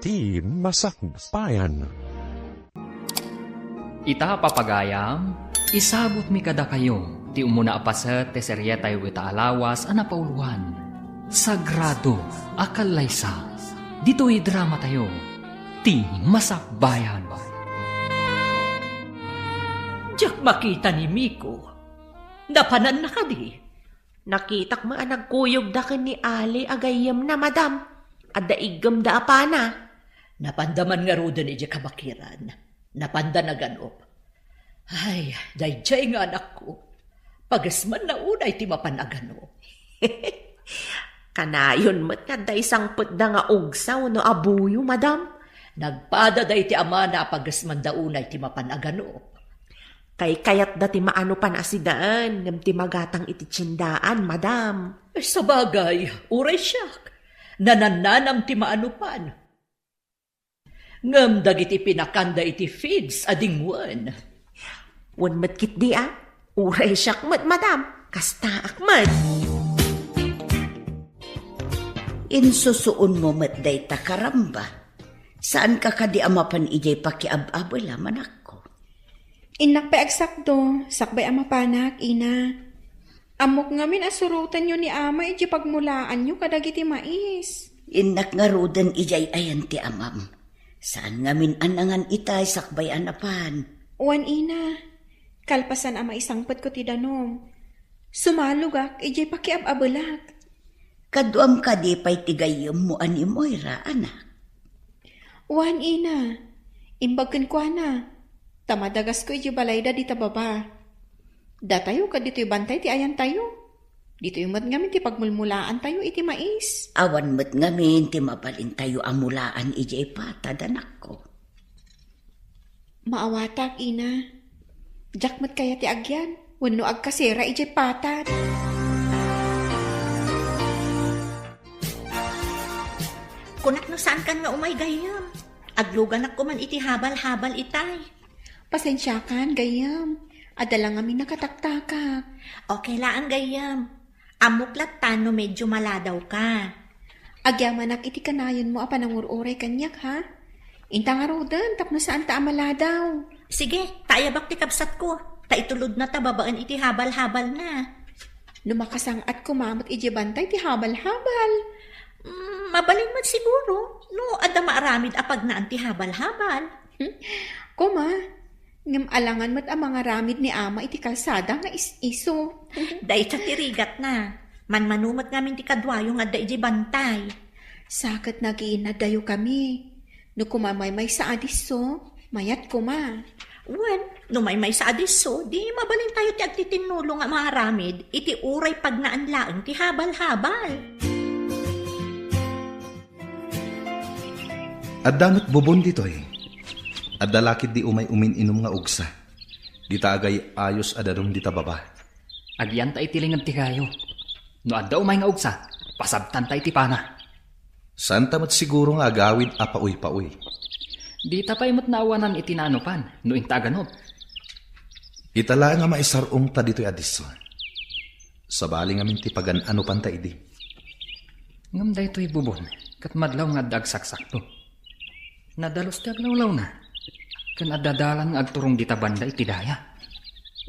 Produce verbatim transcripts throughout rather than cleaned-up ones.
Ti Masakbayan. Ita, papagayam, isabutmi kadakayo ti umuna a paset ti serietayo ita a lawas a napauloan, Sagrado a Kallaysa. Ditoy dramatayo, Ti Masakbayan. Diak makita ni Miko. Napananna kadi? Nakitak met a nagkuyogda ken ni Ali a gayyemna, madam. Adda iggemda a pana. Napanda man ngaruden idiay kabakiran. Napanda naganup. Ay, daydiay nga anakko. Pagesmanna unay ti mapan aganup. Kanayon met nga adda isangpetda nga ugsa wenno abuyo, madam. Nagpada daydi amana a pagesmanda unay ti mapan aganup. Kaykayatda ti maanupan a sidaen, ngem ti magatang iti tiendaan, madam. Sabagay, uray siak. Nanannanam ti maanupan. Ngem dagiti pinakanda iti feeds a dingwen. Wen met ketdi a, uray siak met, madam. Kastaak met. Insusuonmo met dayta, karamba. Saanka kadi a mapan idiay pakiab-abela, manakko? Innak pay agsakto, sakbay a mapanak, ina. Ammok ngamin a surotenyo ni ama idiay pagmulaanyo kadagiti mais. Innak ngaruden idiay ayan ti amam. Saan ngamin a nangan itay sakbay a napan. Wen, ina, kalpasan a maisangpetko ti danum, sumalogak idiay pakiab-abelak. Kaduam kadi pay ti gayyemmo a ni Moira, anak? Wen, ina, imbag kenkuana, ta madagasko idiay balayda dita baba. Datayo ket ditoy bantay ti ayantayo. Ditoy met ngamin ti pagmulmulaantayo iti mais. Awan met ngamin ti mabalintayo a mulaan idiay patad, anakko. Maawatak, ina. Diak met kayat ti agyan wenno agkasera idiay patad. Kunak no saankan nga umay gayyem. Agluganak koman iti habal-habal itay. Pasensiakan, gayyem. Adda la ngamin nakataktakak. Okay laeng, gayyem. Ammok latta no medyo maladawka. Agyamanak iti kanayonmo a panangur-uray kaniak, ha? Inta ngaruden tapno saanta a maladaw. Sige, ta ayabak ti kabsatko. Ta itulodna ta babaen iti habal-habalna. No makasang-at koma met idiay bantay ti habal-habal. Mm, mabalin met siguro no adda maaramid a pagnaan ti habal-habal. Hmm? Koma, ngem alangan met a mangaramid ni ama iti kalsada nga is-iso. Dayta ti rigatna. Manmano met ngamin ti kaduayo nga adda idiay bantay. Sa ket nagiinnadayo kami. No koma maymaysa a disso, mayat koma. Wen, no maymaysa a disso, di mabalintayo ti agtitinnulo nga maaramid iti uray pagnaan laeng ti habal-habal. Adda met bubon ditoy. Adda la ketdi umay umin-inum nga ugsa. Dita agay-ayos a danum dita baba. Agyanta iti linged ti kayo. No adda umay nga ugsa, pasabtanta iti pana. Saanta met siguro nga agawid a paoy-paoy. Dita pay met naawanan iti naanupan no inta aganup. Ita laeng a maisar-ongta ditoy a disso. Sabali ngamin ti pagan-anupanta idi. Ngem daytoy bubon, ket madlaw nga adda agsaksakto. Nadalus ti aglawlawna, ken adda dalan nga agturong dita banda iti daya.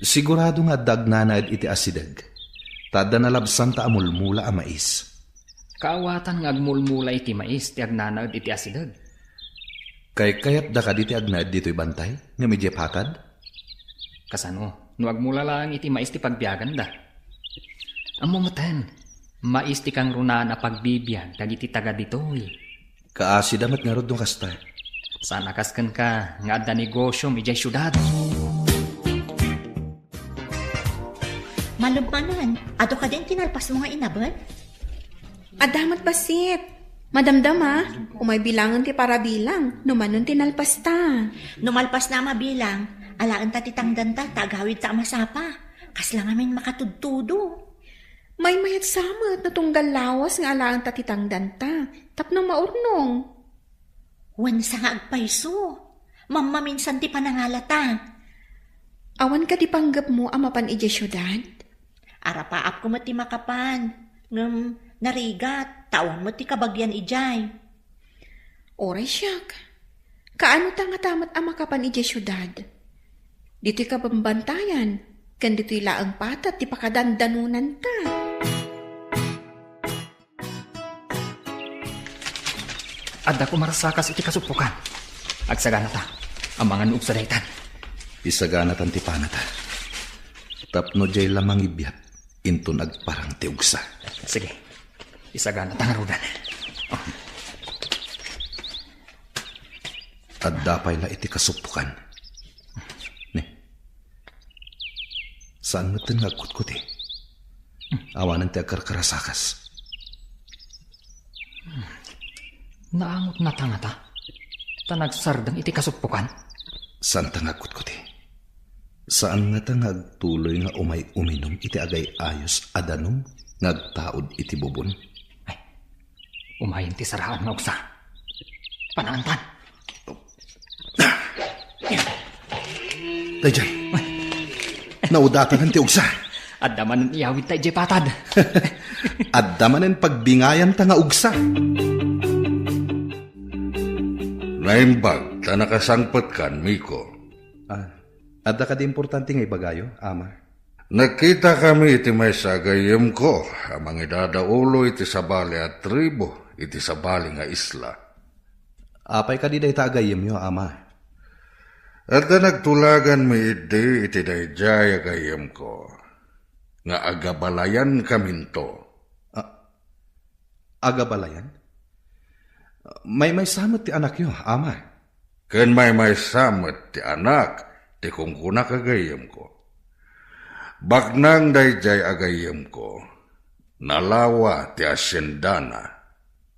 Sigurado nga adda agnanaed iti asideg, ta adda nalabsanta a mulmula a mais. Kaawatan nga agmulmula iti mais ti agnanaed iti asideg. Kaykayatda kadi ti agnaed ditoy bantay, ngem idiay patad? Kasano, no agmula laeng iti mais ti pagbiaganda? Ammo meten, mais ti kangrunaan a pagbibiag dagiti taga ditoy. Kaasida met ngarud no kasta. Saan a kas kenka nga adda negosiom idiay siudad. Malem manen, adu kadin ti nalpasmo nga inaben? Adda met bassit. Madamdama, umay bilangen ti parabilang, no manon ti nalpasta. No malpasna a mabilang, alaenta ti tangdanta ta agawidta a masapa. Kasla ngamin makatudtudo. Maymayat sa met no tunggal lawas nga alaenta ti tangdanta, tapno maurnong. Wen sa nga agpayso, mammaminsan ti panangalata. Awan kadi panggepmo a mapan idiay siudad? Arapaapko met ti makapan, ngem narigat, ta awan met ti kabagian idiay. Uray siak, kaano ta ngata met a makapan idiay siudad? Ditoy kabambantayan, ken ditoy laeng patad ti pakadandanonanta. Adda koma rasakas iti kasuppokan. Agsaganata. Amangan no ugsa daytan. Isaganatan ti panata. Tapno diay la mangibiat, inton agparang ti ugsa. Sige. Isaganata ngaruden. Adda pay la iti kasuppokan. Ne. Saan metten nga agkutkuti? Awanen ti agkarkarasakas. Naangotnata ngata? Ta nagsardeng iti kasuppokan? Saanta nga agkutkuti. Saan ngata nga agtuloy nga umay uminum iti agay-ayos a danum nga agtaud iti bubon? Ay, umayen ti saraan nga ugsa. Panaantan. Daydiay. Naudatanan ti ugsa. Adda manen iyawidta idiay patad. Adda manen pagbingayanta nga ugsa. Naimbag ta nakasangpetkan, Miko. Ah, adda kadi importante nga ibagayo, Ama? Nagkitakami iti maysa a gayyemko a mangidadaulo iti sabali a tribu iti sabali nga isla. Apay kadi dayta a gayyemyo, Ama? Adda nagtulaganmi idi iti daydiay a gayyemko nga agabalayankaminto. Ah, agabalayan? Maymaysa met ti anakyo, Ama. Ken maymaysa met ti anak ti kunkunak a gayyemko. Baknang daydiay a gayyemko, nalawa ti haciendana.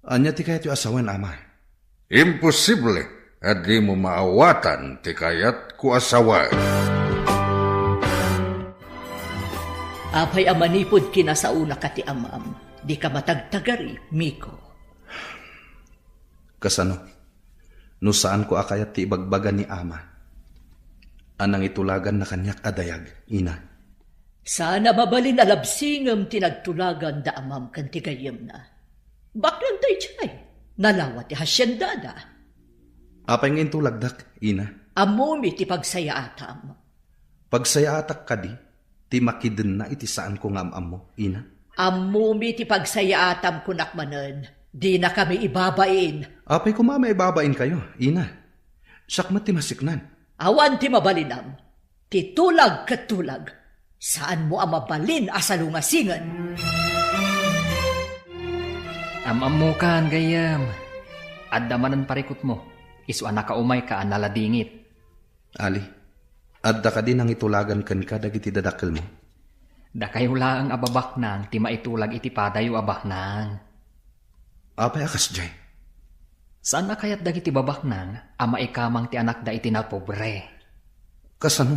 Ania ti kayatyo a sawen, Ama? Imposible a dimo maawatan ti kayatko a sawen. Apay a manipud kinasaonaka ti amam, dika matagtagari, Miko? Kasano? No saanko a kayat ti ibagbaga ni Ama a nangitulaganna kaniak a dayag, Ina. Saan a mabalin a labsingem ti nagtulagan da amam ken ti gayyemna. Baknang daydiay, nalawa ti haciendada. Apay nga intulagdak, Ina? Ammomi ti pagsayaatam. Pagsayaatak kadi ti makidenna iti saanko nga am-ammo, Ina? Ammomi ti pagsayaatam, kunak manen, dinakami ibabain. Apay koma maibabainkayo, Ina? Siak met ti masiknan. Awan ti mabalinam. Ti tulag ket tulag. Saanmo a mabalin a salungasingen. Am-ammokan, gayyem. Adda manen parikutmo. Isu a nakaumayka a naladingit. Ali, adda kadi nangitulagan kenka dagiti dadakkelmo? Dakayo laeng a babaknang ti maitulag iti padayo a baknang. Apay a kasdiay? Saan a kayat dagiti babaknang a maikamang ti anakda iti napobre. Kasano?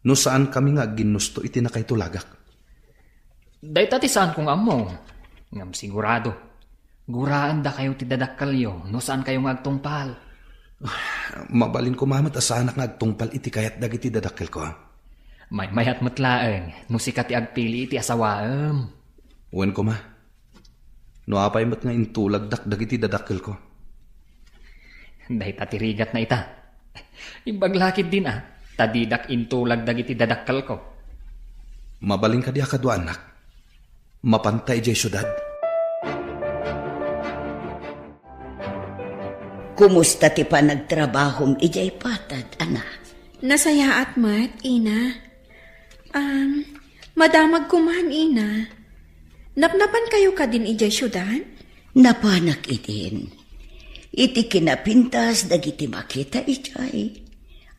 No saankami nga agginnusto iti nakaitulagak? Dayta ti saanko nga ammo. Ngem sigurado, guraendakayo ti dadakkelyo no saankayo nga agtungpal. Mabalin koma met a saanak nga agtungpal iti kayat dagiti dadakkelko. Maymayat met laeng no sika ti agpili iti asawaem. Wen koma, no apay met nga intulagdak dagiti dadakkelko. Dayta ti rigatna ita. Imbag la ketdin a, ta didak intulag dagiti dadakkelko. Mabalin kadi a kaduaannak? Mapanta idiay siudad? Kumusta ti panagtrabahom idiay patad, anak? Nasayaat met, Ina. Um, madamag koman, Ina. Napnapankayo kadin idiay siudad? Napanak idin. Iti kinapintas dagiti makita idiay,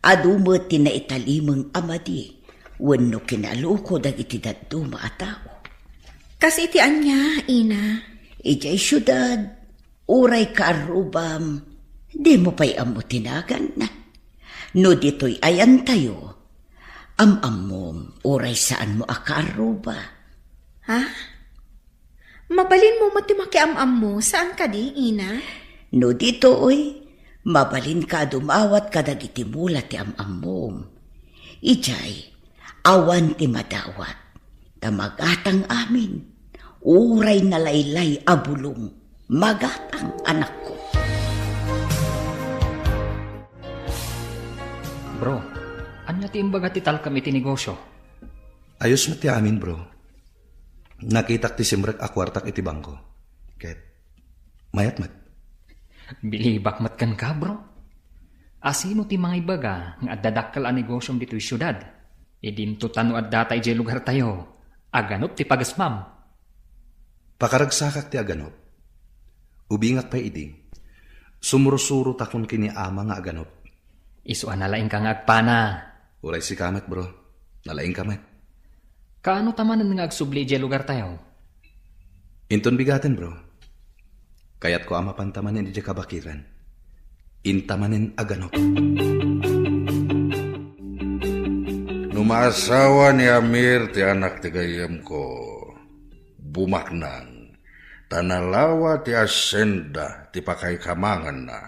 adu met ti naitalimeng a madi wenno kinaluko dagiti dadduma a tao. Kas iti ania, Ina? Idiay siudad, uray kaarrubam, dimo pay ammo ti naganna. No ditoy ayantayo, am-ammom uray saanmo a kaarruba. Ha? Mabalinmo met ti makiam-ammo, saan kadi, Ina? No ditoy, mabalinka a dumawat kadagiti mula ti am-ammom. Idiay, awan ti madawat, ta magatang amin. Uray nalaylay a bulong, magatang, anakko. Bro, ania ti imbaga ti talkem iti negosyo? Ayos met ti amin, bro. Nakitak ti simrek a kuartak iti bangko. Ket mayat met. Bilibak met kenka, bro. Asino ti mangaibaga nga adda dakkel a negosyom ditoy siudad? Idinto ta no addata idiay lugartayo, aganop ti pagesmam. Pakaragsakak ti aganop. Ubingak pay idi. Sumursurotakon ken ni ama nga aganop. Isu a nalaingka nga agpana. Uray sika met, bro. Nalaingka met. Kaano ta manen nga agsubli idiay lugartayo? Inton bigaten, bro. Kayatko a mapanta manen idiay kabakiran. Inta manen aganop. No maasawa ni Amir ti anak ti gayyemko, bumaknang, ta nalawa ti asienda ti pakaikamanganna.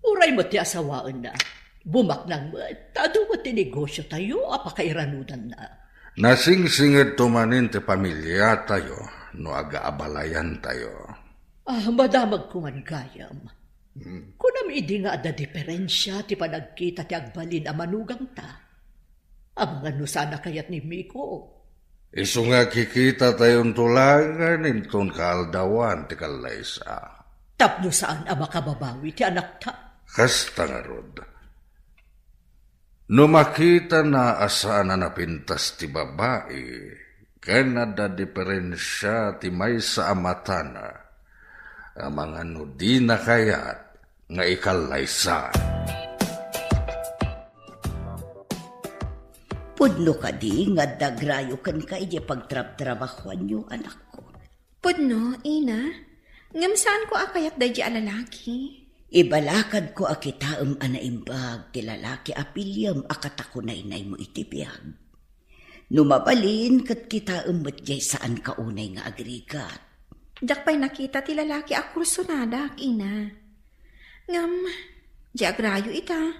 Uray met ti asawaenna, bumaknang met, ta adu met ti negosyotayo a pakairanudanna. Nasingsingedto manen ti pamiliatayo no agaabalayantayo. Ah, madamagko man gayam. Hmm. Kunam idi nga adda diferensia ti panagkita ti agbalin a manugangta? Amangan no saan a kayat ni Miko. Isu nga kikitatayon to laengen inton kaaldawan ti kallaysa. Tapno saan a makababawi ti anakta. Kasta ngarud. No makitana a saan a napintas ti babai, ken adda diferensia ti maysa a matana, amangan no dina kayat nga ikallaysa. Pudno kadi nga adda agrayo kenka idiay pagtrabtrabahoanyo, anakko? Pudno, ina. Ngem saanko a kayat daydi a lalaki. Ibalakadko a kitaem a naimbag ti lalaki a piliem a katakunaynaymo iti biag. No mabalin, ket kitaem met diay saanka unay nga agrigat. Diak pay nakita ti lalaki a kursonadak, ina. Ngem, di agrayo ita,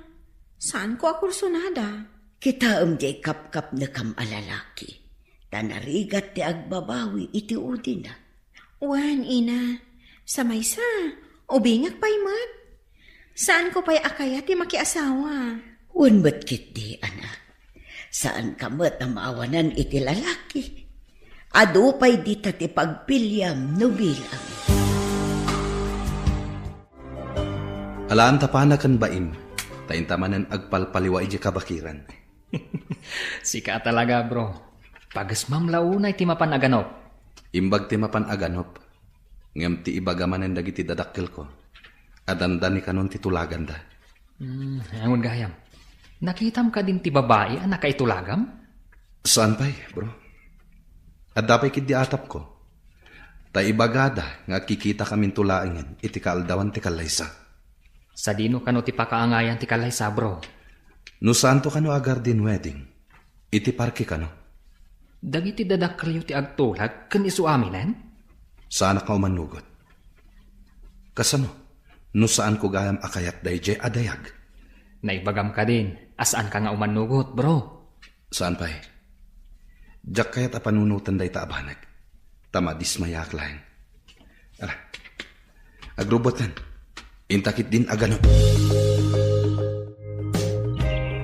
saanko a kursonada. Kitaem diay kapkapnekam a lalaki, ta narigat ti agbabawi iti udina. Wen, ina, sa maysa, ubingak pay met. Saanko pay a kayat ti makiasawa. Wen met ketdi, anak. Saanka met a maawanan iti lalaki. Adu pay dita ti pagpiliam no bilang. Alaanta pana ken baim, ta inta manen agpalpaliwa idiay kabakiran. Sika talaga, bro. Pagesmam la unay ti mapan aganop. Imbag ti mapan aganop, ngem ti ibaga manen dagiti dadakkelko a dandani kanon ti tulaganda. Hmm, angon gayam. Nakitam kadin ti babai a nakaitulagam? Saan pay, bro. Adda pay ketdi atapko. Ta ibagada nga agkikitakaminto laengen iti kaaldawan ti kallaysa. Sadino kano ti pakaangayan ti kallaysa, bro? No saanto kano a garden wedding, iti parke kano. Dagiti dadakkelyo ti agtulag ken isu aminen? Saanak nga umannugot. Kasano no saanko gayam a kayat daydiay a dayag? Naibagam kadin a saanka nga umannugot, bro. Saan pay. Diak kayat a panunoten dayta a banag, ta madismayaak laeng. Ala, agrubboten. Inta ketdin aganop.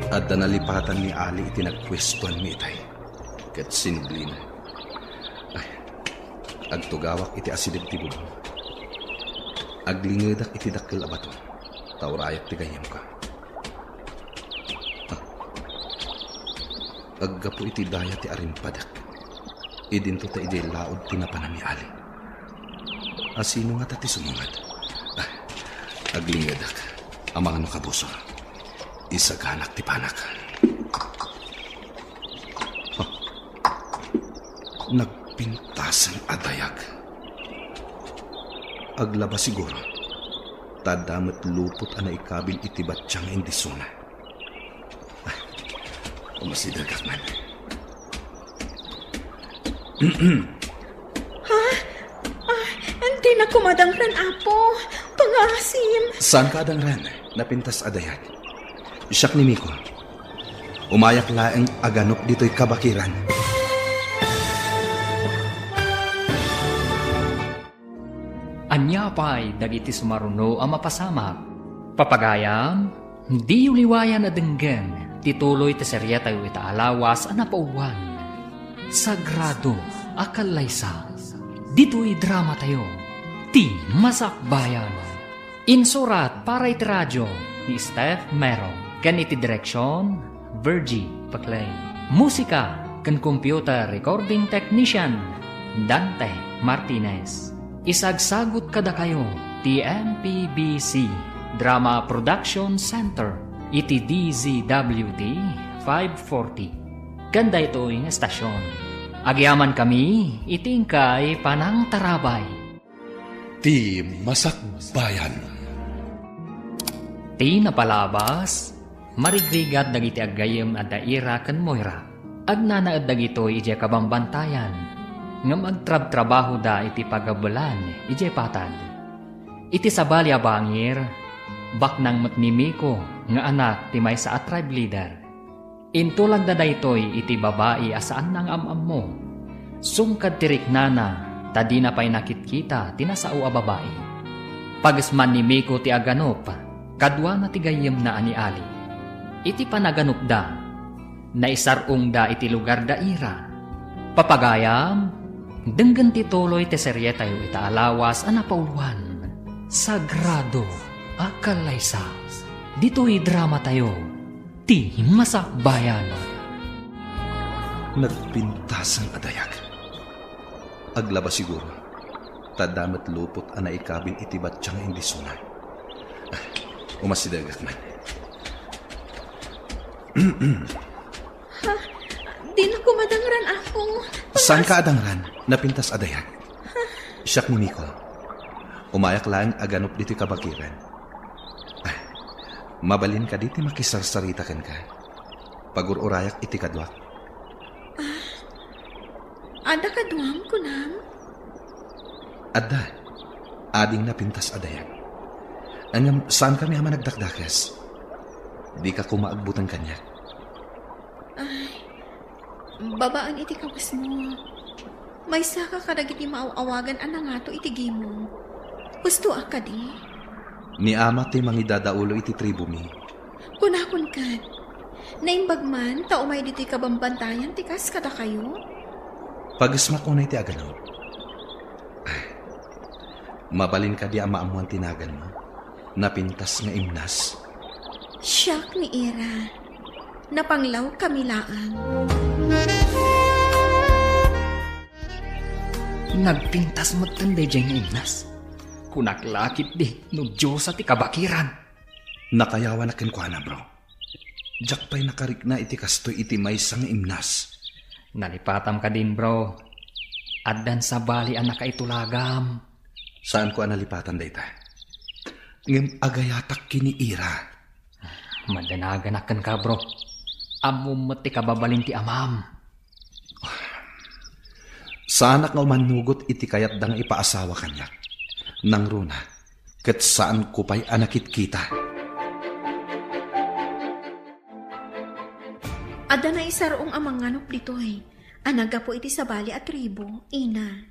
Adda nalipatan ni Ali iti nagpuestuanmi itay, ket sinublina. Ay, agtugawak iti asideg ti bubong. Aglingedak iti dakkel a bato, ta urayak ti gayyemko. Ah. Aggapu iti daya ti arimpadek. Idinto ta idiay laud ti napanan ni Ali. Asino ngata ti sumungad? Ah, aglingedak. Amangan no kabusor. Isaganak ti panak. Ah. Nagpintasen a dayag. Aglaba siguro. Ta adda met lupot a naikabil iti batya nga indisona. Umasidegak man. Ha? Ah, dina kumadangren, Apo. Pangaasim. Saan ka adangren? Napintas a dayag. Siak ni Miko. Umayak laeng aganop ditoy kabakiran. Ania pay dagiti sumaruno a mapasamak? Papagayam, diyo liwayan a denggen Iti tuloy ti serietayo ita a lawas a napauluan, Sagrado a Kallaysa. Ditoy dramatayo, Ti Masakbayan. Insurat para iti radio ni Steph Mero, ken iti direksion, Virgie Paclay. Musika ken computer recording technician, Dante Martinez. Isagsagut kadakayo ti M P B C Drama Production Center iti D Z W T five forty. Ken daytoy nga estasion, agyamankami iti inkay panangtarabay. Ti Masakbayan. Ti napalabas, marigrigat dagiti aggayyem a da Ira ken Moira. Agnanaed dagitoy idiay kabambantayan, ngem agtrabtrabahoda iti pagabelan idiay patad. Iti sabali a bangir, baknang met ni Miko nga anak ti maysa a tribe leader. Intulagda daytoy iti babai a saanna nga am-ammo. Sungkad ti riknana, ta dina pay nakitkita ti nasao a babai. Pagesman ni Miko ti aganup, kaduana ti gayyemna a ni Ali. Iti panaganupda, naisar-ongda iti lugar da Ira. Papagayam, denggen ti tuloy ti serietayo ita a lawas a napauluan, Sagrado a Kallaysa. Ditoy dramatayo, Ti Masakbayan. Nagpintasen a dayag. Aglaba siguro, ta adda met lupot a naikabin iti batya nga indisuna. Ah, umasidegak man. Ha? Dina ko madangran, Apo. Saanka a dangran? Napintas a dayag. Siak ni Miko. Umayak laeng aganup ditoy kabakiran. Ah, mabalin kadi ti makisarsarita kenka? Pagur-urayak iti kaduak. Adda kaduam, kunam? Adda. Ading napintas a dayag. Ngem saankami a managdakdakes. Dika koma agbuteng kaniak. Babaen iti kawesmo, maysaka kadagiti maaw-awagan a nangato iti gimong. Hustoak kadi? Ni ama ti mangidadaulo iti tribomi. Kunakon ket, naimbag man ta umay ditoy kabambantayan ti kas kadakayo? Pagesmak unay ti aganup. Ah, mabalin kadi a maammoan ti naganmo? Napintas nga imnas. Siak ni Ira. Napanglaw kami laeng. Nagpintas metten daydiay nga imnas. Kunak la ketdi no Diosa ti kabakiran. Nakayawanak kenkuana, bro. Diak pay nakarikna iti kastoy iti maysa nga imnas. Nalipatam kadin, bro. Addan sabali a nakaitulagam. Saanko a nalipatan dayta. Ngem agayatak ken ni Ira. Madanaganak kenka, bro. Ammom met ti kababalin ti amam. Saanak nga umannugot iti kayatda nga ipaasawa kaniak. Nangruna, ket saanko pay a nakitkita. Adda naisar-ong a manganup ditoy a naggapu iti sabali a tribu, Ina.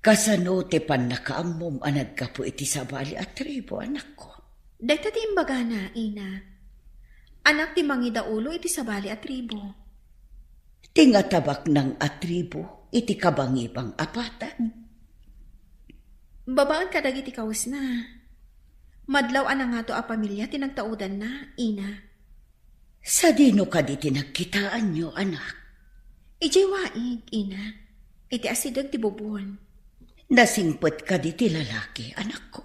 Kasano ti pannakaammom a naggapu iti sabali a tribu, anakko? Dayta ti imbagana, Ina. Anak ti mangidaulo iti sabali a tribu. Ti ngatabaknang a tribu iti kabangibang a patag. Babaen kadagiti kawesna. Madlaw a nangato a pamilia ti nagtaudanna, Ina. Sadino kadi ti nagkitaanyo, anak? Idiay waig, Ina. Iti asideg ti bubon. Nasingpet kadi ti lalaki, anakko?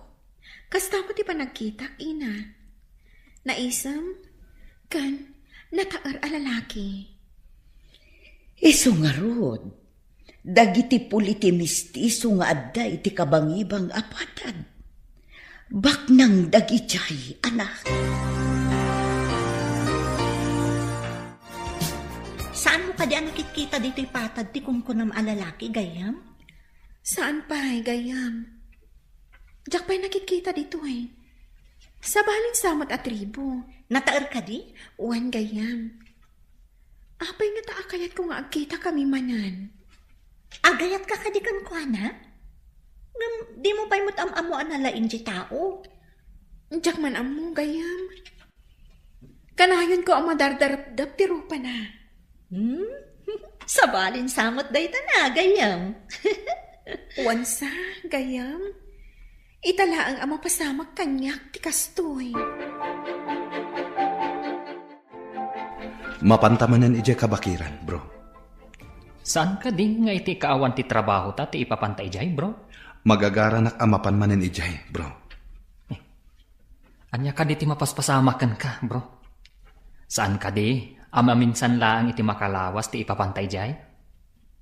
Kasta met ti panagkitak, Ina. Naisem, ken nataer a lalaki. Isu ngarud, dagiti puli ti mistiso nga adda iti kabangibang a patag. Baknang dagidiay, anak. Saanmo kadi a nakitkita ditoy patag ti kunkunam a lalaki, gayyem? Saan pay, gayyem. Diak pay nakitkita ditoy. Sabalin sa met a tribu. Nataer kadi? Wen, gayyem. Apay ngata a kayatko nga agkitakami manen? Agayatka kadi kenkuana? Ngem dimo pay met am-ammo a nalaing ti tao? Diak man ammo, gayyem. Kanayonko a madardarepdep ti rupana. Hmm? Sabalin sa met dayta na, gayyem. Wen sa, gayyem. Ita laeng a mapasamak kaniak ti kastoy. Mapanta manen idiay kabakiran, bro. Saan kadi nga iti kaawan ti trabahota ti ipapanta idiay, bro? Magagaranak a mapan manen idiay, bro. Ania kadi ti mapaspasamak kenka, bro? Saan kadi a maminsan laeng iti makalawas ti ipapanta idiay?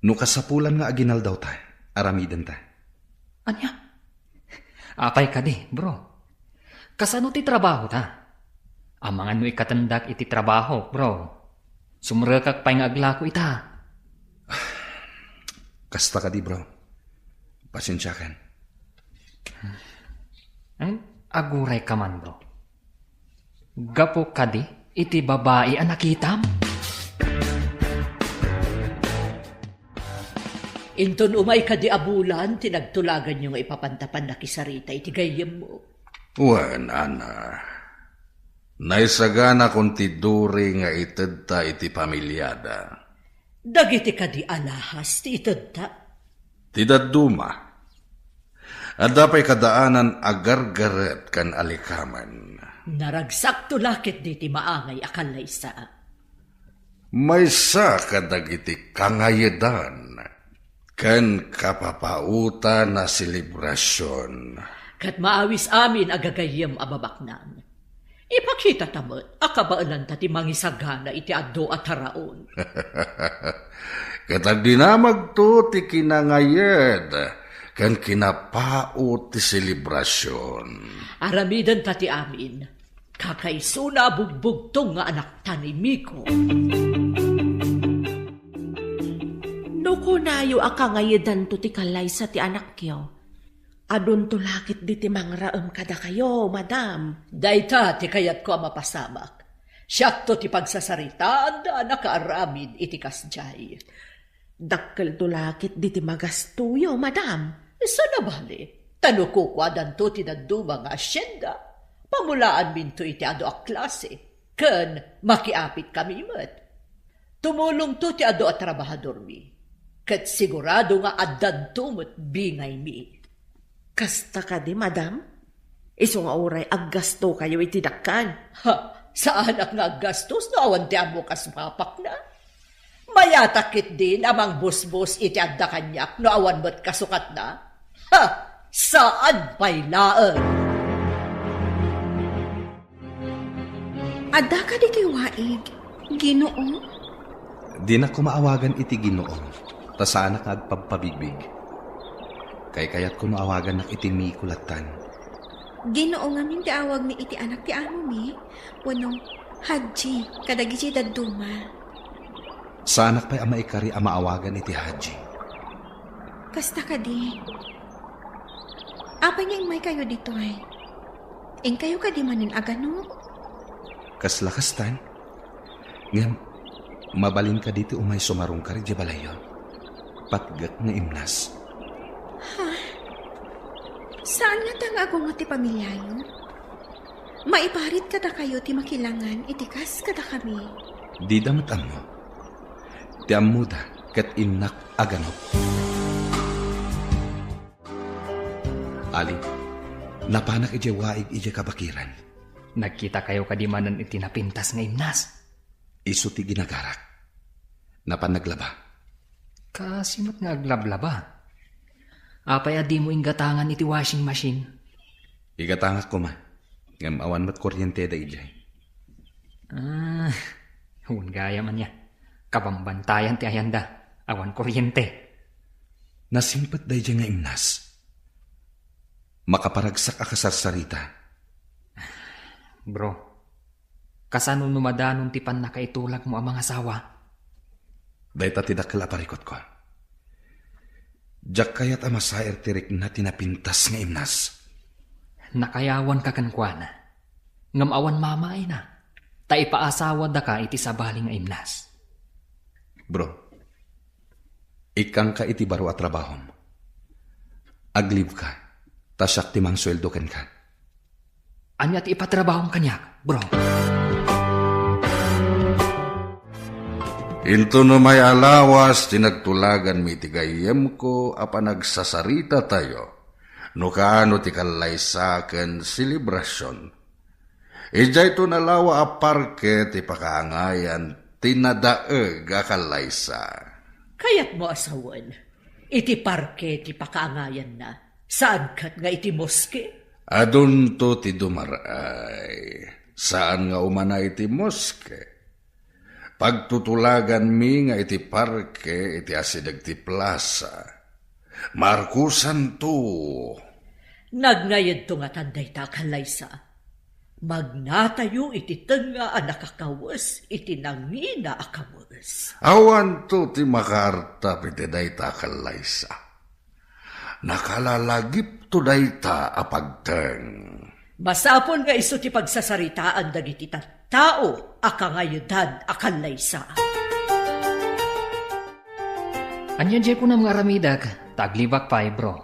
No kasapulan nga aginaldawta, aramidenta. Ania? Apay kadi, bro? Kasano ti trabahota? Amangan no ikatendak iti trabahok, bro. Sumrekak pay nga aglako ita. Kasta kadi, bro. Pasensiakan. Hmm, agurayka man, bro. Gapu kadi iti babai a nakitam? Inton umay kadi a bulan ti nagtulaganyo nga ipapanta pannakisarita iti gayyemmo? Wen, Ana. Naisaganakon ti duri nga itedta iti familiada. Dagiti kadi alahas ti itedta? Ti dadduma. Adda pay kadaanan a gargaret ken alikamen. Naragsakto la ketdi ti maangay a kallaysa. Maysa kadagiti kangayedan ken kapapaotan a selebrasion. Ket maawis amin a gagayyem a babaknang. Ipakitata met a kabaelanta ti mangisagana iti adu a taraon. Ket agdinamagto ti kinangayed ken kinapaot ti selebrasion. Aramidenta ti amin. Kakaisuna a bugbugtong nga anakta ni Miko. No kunayo a kangayedanto ti kallaysa ti anakyo, adunto la ketdi ti mangraem kadakayo, madam. Dayta ti kayatko a mapasamak. Siakto ti pagsasaritaanda a nakaaramid iti kasdiay. Dakkelto la ketdi ti magastoyo, madam. Isu a bali, ta no kukuadanto ti dadduma nga asienda, pamulaanminto iti adu a klase, ken makiapitkami met. Tumulongto ti adu a trabahadormi, ket sigurado nga addanto met bingaymi. Kasta kadi, madam? Isu nga uray aggastokayo iti dakkan? Ha, saanak nga aggastos no awan ti ammok a sumapakna. Mayatak ketdin a mangbusbos iti adda kaniak no awan met kasukatna? Ha, saan pay laeng. Adda kadi toy waig, Ginoo? Dinak koma awagan iti Ginoo, ta saanak nga agpabpabigbig. Kaykayatko no awagannak iti Miko lattan. Ginoo ngamin ti awagmi iti anak ti amomi, wenno Hadji kadagiti dadduma. Saanak pay a maikari a maawagan iti Hadji. Kasta kadi. Apay nga immaykayo ditoy? Inkayo kadi manen a ganop? Kasla kastan. Ngem, mabalin kadi ti umay sumarungkar idiay balayyo? Patgek nga imnas. Ha? Saan ngata nga agungot ti pamiliayo? Maiparit kadakayo ti makilangan iti kas kadakami. Dida met ammo. Ti ammoda ket innak a ganop. Ali, napanak idiay waig idiay kabakiran. Nagkitakayo kadi manen iti napintas nga imnas? Isu ti ginagarak. Napan naglaba. Kaasi met nga aglablaba. Apay a dimo inggatangan iti washing machine? Igatangak koma. Ngem awan met kuryente da idiay. Ah, wen gayam ania. Kabambantayan ti ayanda. Awan kuryente. Nasimpet daydiay nga imnas. Makaparagsak a kasarsarita. Bro, kasano no madanon ti pannakaitulagmo a mangasawa? Dayta ti dakkel a parikutko. Diak kayat a masair ti rikna ti napintas nga imnas. Nakayawanka kenkuana, ngem awan mamaina, ta ipaasawadaka iti sabali nga imnas. Bro, ikkanka iti baro a trabahom. Aglibka, ta siak ti mangsueldo kenka. Ania ti ipatrabahom kaniak, bro? Intono may a lawas ti nagtulaganmi iti gayyemko a panagsasarita tayo, no kaano ti kallaysa ken selebrasion. Idiayto nalawa a parke ti pakaangayan ti nadaeg a kallaysa. Kayatmo a sawen, iti parke ti pakaangayanna, saan ket nga iti moske? Adunto ti dumar-ay. Saan nga umana iti moske. Pagtutulaganmi nga iti parke iti asideg ti plasa. Markusanto. Nagngaydto ngatan dayta a kallaysa. Magnatayo iti tengnga a nakakawes iti nangina a kawes. Awanto ti makaartap iti dayta a kallaysa. Nakalalagipto dayta a pagteng. Masapul nga isu ti pagsasaritaan dagiti tattao a kangaydan a kallaysa. Ania diay kunam nga aramidek, ta aglibak pay, bro?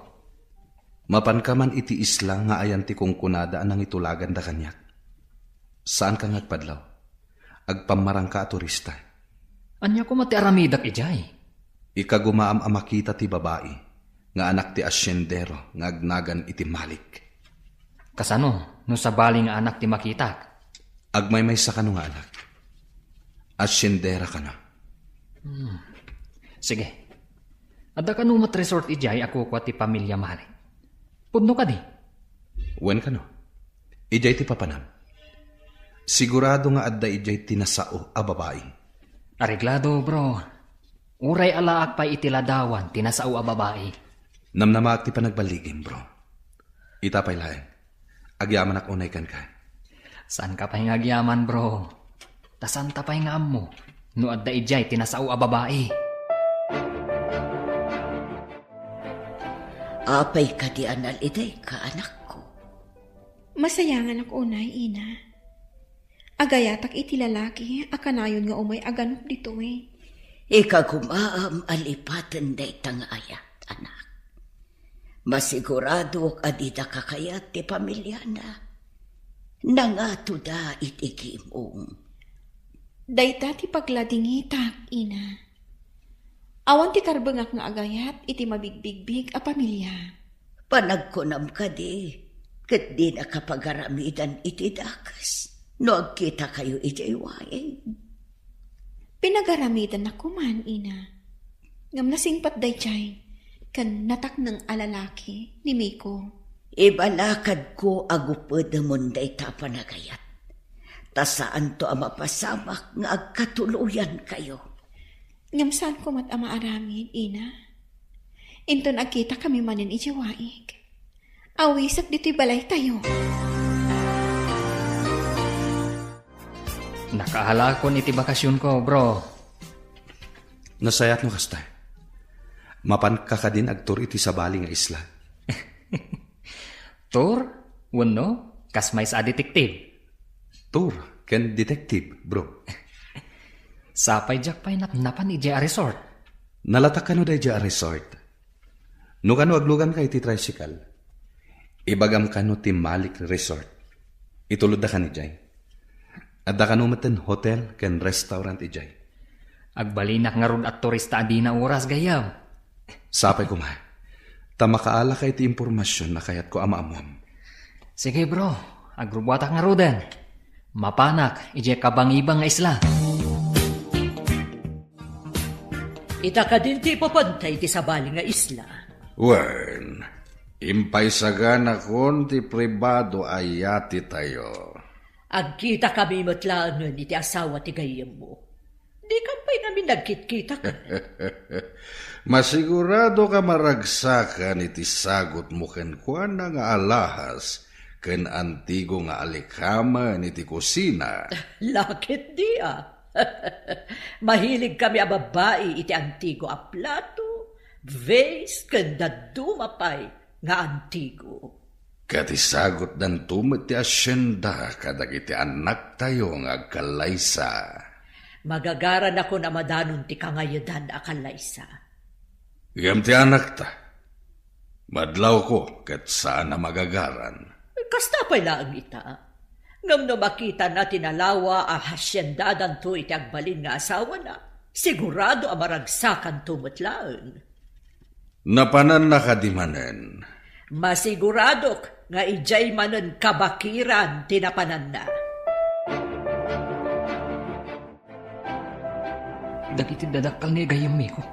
Mapanka man iti isla nga ayan ti kunkunada a nangitulaganda kaniak? Saanka nga agpadlaw? Agpammarangka a turista. Ania koma ti aramidek idiay? Ikagumaam a makita ti babai nga anak ti asiendero nga agnagan iti Malik. Kasano no sabali nga anak ti makitak? Agmaymaysa kano nga anak. Asiendera kano. Hmm. Sige. Adda kano met resort idiay a kukua ti pamilia Malik? Pudno kadi? Wen kano. Idiay ti papanam. Sigurado nga adda idiay ti nasao a babai. Areglado, bro. Uray alaak pay iti ladawan ti nasao a babai. Namnamaak ti panagballigim, bro. Ita pay laeng. Agyamanak unay kenka. Saanka pay nga agyaman, bro? Ta saanta pay nga ammo no adda idiay ti nasao a babai. Apay kadi a nalidayka, anakko? Masayanganak unay, ina. Agayatak iti lalaki a kanayon nga umay a ganok ditoy. Ikagumaam a lipaten dayta nga ayat, anak. Masiguradok a dida kakayat ti pamiliana. Nangatoda iti gimong. Dayta ti pagladingitak, ina. Awan ti karbengak nga agayat iti mabigbigbig a pamilia. Panagkunam kadi, ket dinaka pagaramidan iti dakes no agkitakayo idiay waig? Pinagaramidannak koman, ina. Ngem nasingpet daydiay ken natakneng a lalaki ni Miko. Ibalakadko a gupedemon dayta a panagayat, ta saanto a mapasamak nga agkatuloyankayo. Ngem saanko met a maaramid, ina. Inton agkitakami manen idiay waig, awisek ditoy balaytayo. Nakaalakon iti bakasionko, bro. Nasayaat no kasta. Mapanka kadin agtour iti sabali nga isla? Tour? Wenno, kas maysa a detective? Tour ken detective, bro. Sapay diak pay napnapan idiay a resort. Nalatak kano daydiay a resort? No kano agluganka iti tricycle, ibagam kano ti Malik Resort. Itulodda kan idiay. Adda kano metten hotel ken restaurant idiay. Agbalinak ngarud a turista a dina oras, gayyem. Sapay koma. Ta makaalaka iti impormasion a kayatko a maammuam. Sige, bro. Agrubuatak ngaruden. Mapanak idiay kabangibang nga isla. Ita kadin ti ipapanta iti sabali nga isla. Wen, impaysaganakon ti pribado a yatitayo. Agkitakami met laengen iti asawa ti gayyemmo. Dikam pay ngamin nagkitkita. Masigurado ka maragsakan iti sagutmo kenkuana nga alahas ken antigo nga alikamen iti kusina. Laketdi a. Mahilig kami a babbai iti antigo a plato, vase, ken dadduma pay nga antigo. Ket isagutdanto met ti asienda kadagiti annaktayo nga agkallaysa. Magagaranakon a madanon ti kangayedan a kallaysa. Ngem ti annakta, madlawko ket saan a magagaran. Kasta pay laeng ita. Ngem no makitana ti nalawa a hasiendadanto iti agbalin nga asawana, Sigurado a maragsakanto met laeng. Napananna kadi manen? Masiguradok nga idiay manen kabakiran ti napananna. Dagiti dadakkel ni gayyem Miko,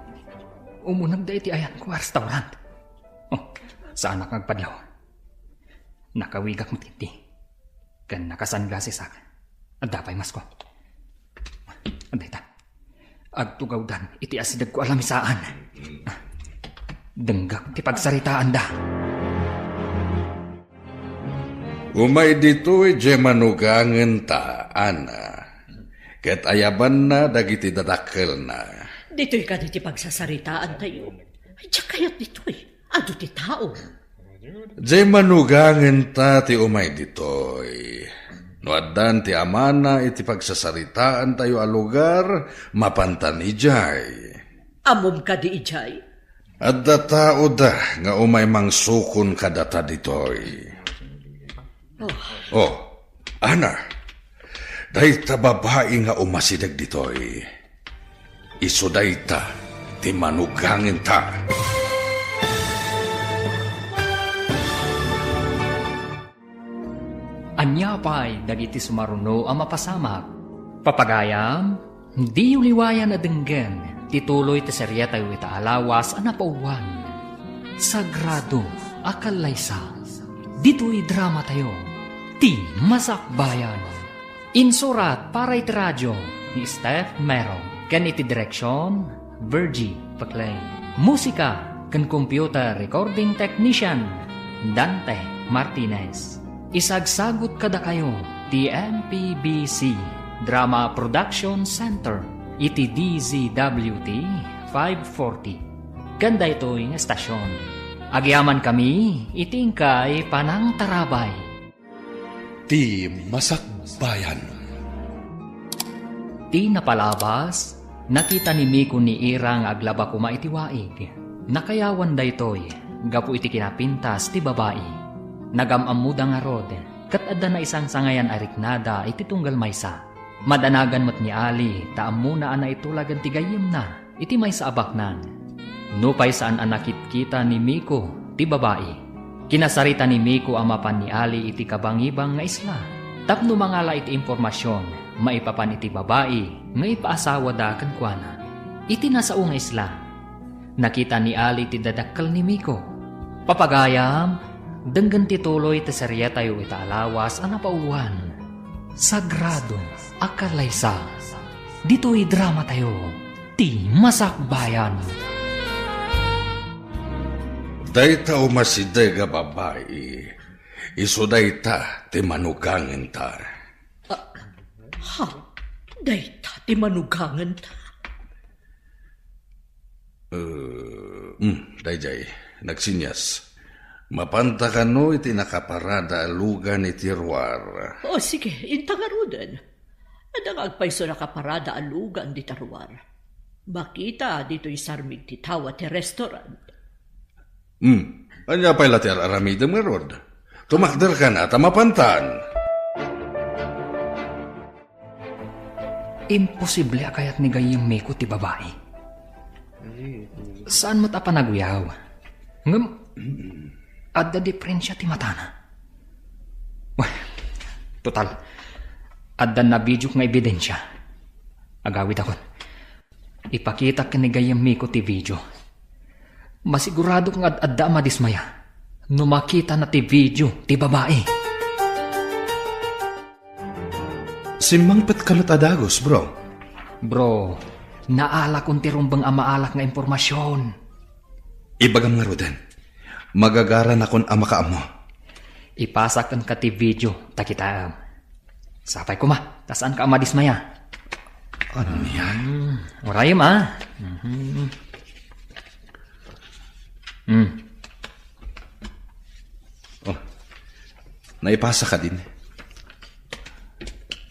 umunegda iti ayanko a restaurant. Oh, saanak nga agpadlaw. Nakawigak met ketdi. Ken nakasunglassesak. Adda pay masko. Adda ita. Agtugawdan iti asidegko a lamisaan. Denggak ti pagsaritaanda. Umay ditoy diay manugangenta, Ana. Ket ayabanna dagiti dadakkelna. Ditoy kadi ti pagsasaritaantayo? Diak kayat ditoy. Adu ti tao. Diay manugangenta ti umay ditoy. No addan ti amana iti pagsasaritaantayo a lugar, mapantan idiay. Ammom kadi idiay? Adda taoda nga umay mangsukon kadata ditoy. Oh. Oh, Ana, dayta babai nga umasideg ditoy. Isu dayta ti manugangenta. Ania pay dagiti sumaruno a mapasamak? Papagayam, diyo liwayan a denggen ti tuloy ti serietayo ita a lawas a napauloan, Sagrado a Kallaysa. Ditoy dramatayo, ti Masakbayan. Insurat para iti radio ni Steph Mero ken iti direksion, Virgie Paclay. Musika ken computer recording technician, Dante Martinez. Isagsagut kadakayo ti M P B C Drama Production Center iti D Z W T five forty. Ken daytoy nga estasion, agyamankami iti inkay panangtarabay. Ti Masakbayan. Ti napalabas, nakita ni Miko ni Ira nga aglaba koma iti waig. Nakayawan daytoy gapu iti kinapintas ti babai. Nagam-ammoda ngarud, ket adda naisangsangayan a riknada iti tunggal maysa. Madanagan met ni Ali ta ammona a naitulagan ti gayyemna iti maysa a baknang. Nupay saan a nakitkita ni Miko ti babai, kinasarita ni Miko a mapan ni Ali iti kabangibang nga isla tapno mangala iti impormasion maipapan iti babai nga ipaasawada kenkuana. Iti nasao nga isla, nakita ni Ali ti dadakkel ni Miko. Papagayam, denggen ti tuloy ti serietayo ita a lawas a napauloan, Sagrado a Kallaysa. Ditoy dramatayo, ti Masakbayan. Dayta umasideg a babai, isu dayta ti manugangenta. Ah, ha? Dayta ti manugangenta? Eh, mm, daydiay, nagsinyas. Mapanta kano iti nakaparada a lugan iti ruar? O, sige, inta ngaruden. Adda nga agpayso nakaparada a lugan dita ruar. Makita ditoy sarmig ti tawa ti restaurant. Hmm, ania pay la ti ar-aramidem ngarud? Tumakder kana ta mapantan. Imposible a kayat ni gayyem Miko ti babai. Saan met a panaguyaw. Ngem, adda diferensia ti matana. Wen, total, adda nabidiok nga ebidensia. Agawidakon. Ipakitak ken ni gayyem Miko ti video. Masiguradok nga ad-adda a madismaya no makitana ti video ti babai. Simmangpetka met a dagus, bro. Bro, naalakon ti rumbeng a maalak nga impormasion. Ibagam ngaruden, magagaranakon a makaammo. Ipasak kenka ti video ta kitaem. Sapay koma, ta saanka a madismaya. Ania? Hmm, urayem, a. Mhm. Hmm. Oh, naipasa kadin.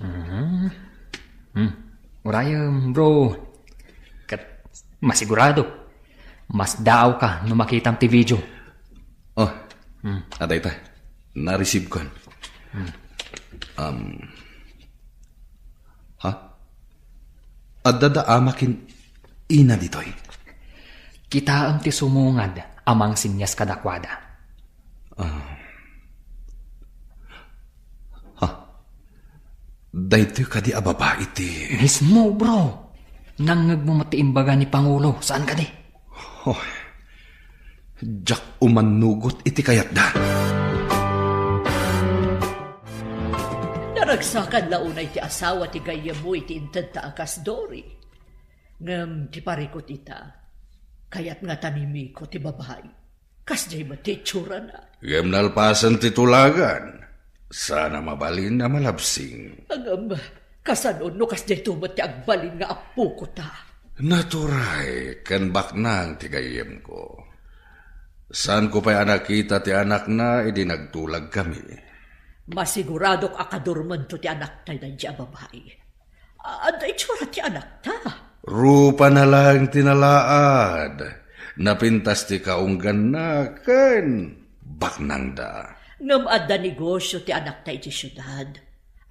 Mhm. Hmm. Urayem, bro. Ket masigurado, masdaawka no makitam ti video. Oh, hmm, adda ita. Na-receive kon. Hmm. Um, ha? Adda da ama ken Ina ditoy. Kitaem ti sumungad a mangsinyas kadakuada. Ah. Ha? Daytoy kadi a babai ti Mismo, bro. Nangngegmo met ti imbaga ni Pangulo, saan kadi? Oh. Diak umannugot iti kayatda. Naragsakan la unay ti asawa ti gayyemmo iti intedta a kas Dory. Ngem ti parikut ita, kayat ngata ni Miko ti babai. Kasdiay met ti itsurana. Ngem nalpasen ti tulagan, saan a mabalin a malabsing. Ngem, kasano no kasdiay to met ti agbalin nga apoko ta? Naturay ken baknang ti gayyemko. Saanko pay a nakita ti anakna idi nagtulagkami. Masiguradok a kadurmento ti anakta daydi a babai. Adda itsura ti anakta. Rupana laeng ti nalaad. Napintas ti kaungganna ken baknangda. Ngem adda negosio ti anakta iti siudad.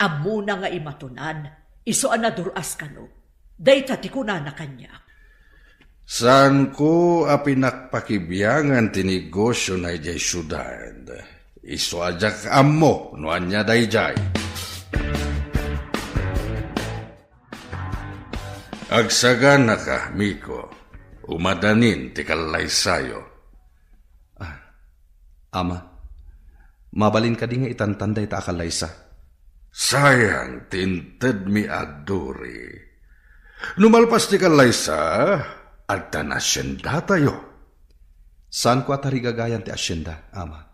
Ammona nga imatonan, isu a nadur-as kano. Dayta ti kunana kaniak. Saanko a pinakpakibiangan ti negosiona idiay siudad. Isu a diak ammo no ania daydiay. Agsaganaka, Miko. Umadanin ti kallaysayo. Ah, Ama, mabalin kadi nga itantan dayta a kallaysa? Sayang ti intedmi a Dory. No malpas ti kallaysa, adda nasyendatayo. Saanko a tarigagayan ti asyenda, Ama.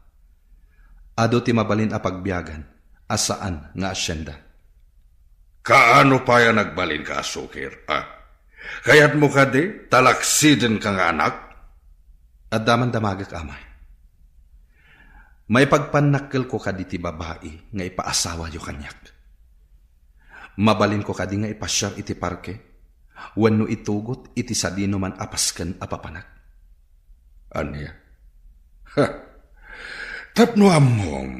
Adu ti mabalin a pagbiagan a saan nga asyenda. Kaano pay a nagbalinka a sukir, a? Kayatmo kadi, talaksidenka nga anak? Adda man damagek, Ama. Maipagpannakkelko kadi ti babai nga ipaasawayo kaniak. Mabalinko kadi nga ipasiar iti parke wenno itugot iti sadinoman a pasken a papanak? Ania? Ha! Tapno ammom,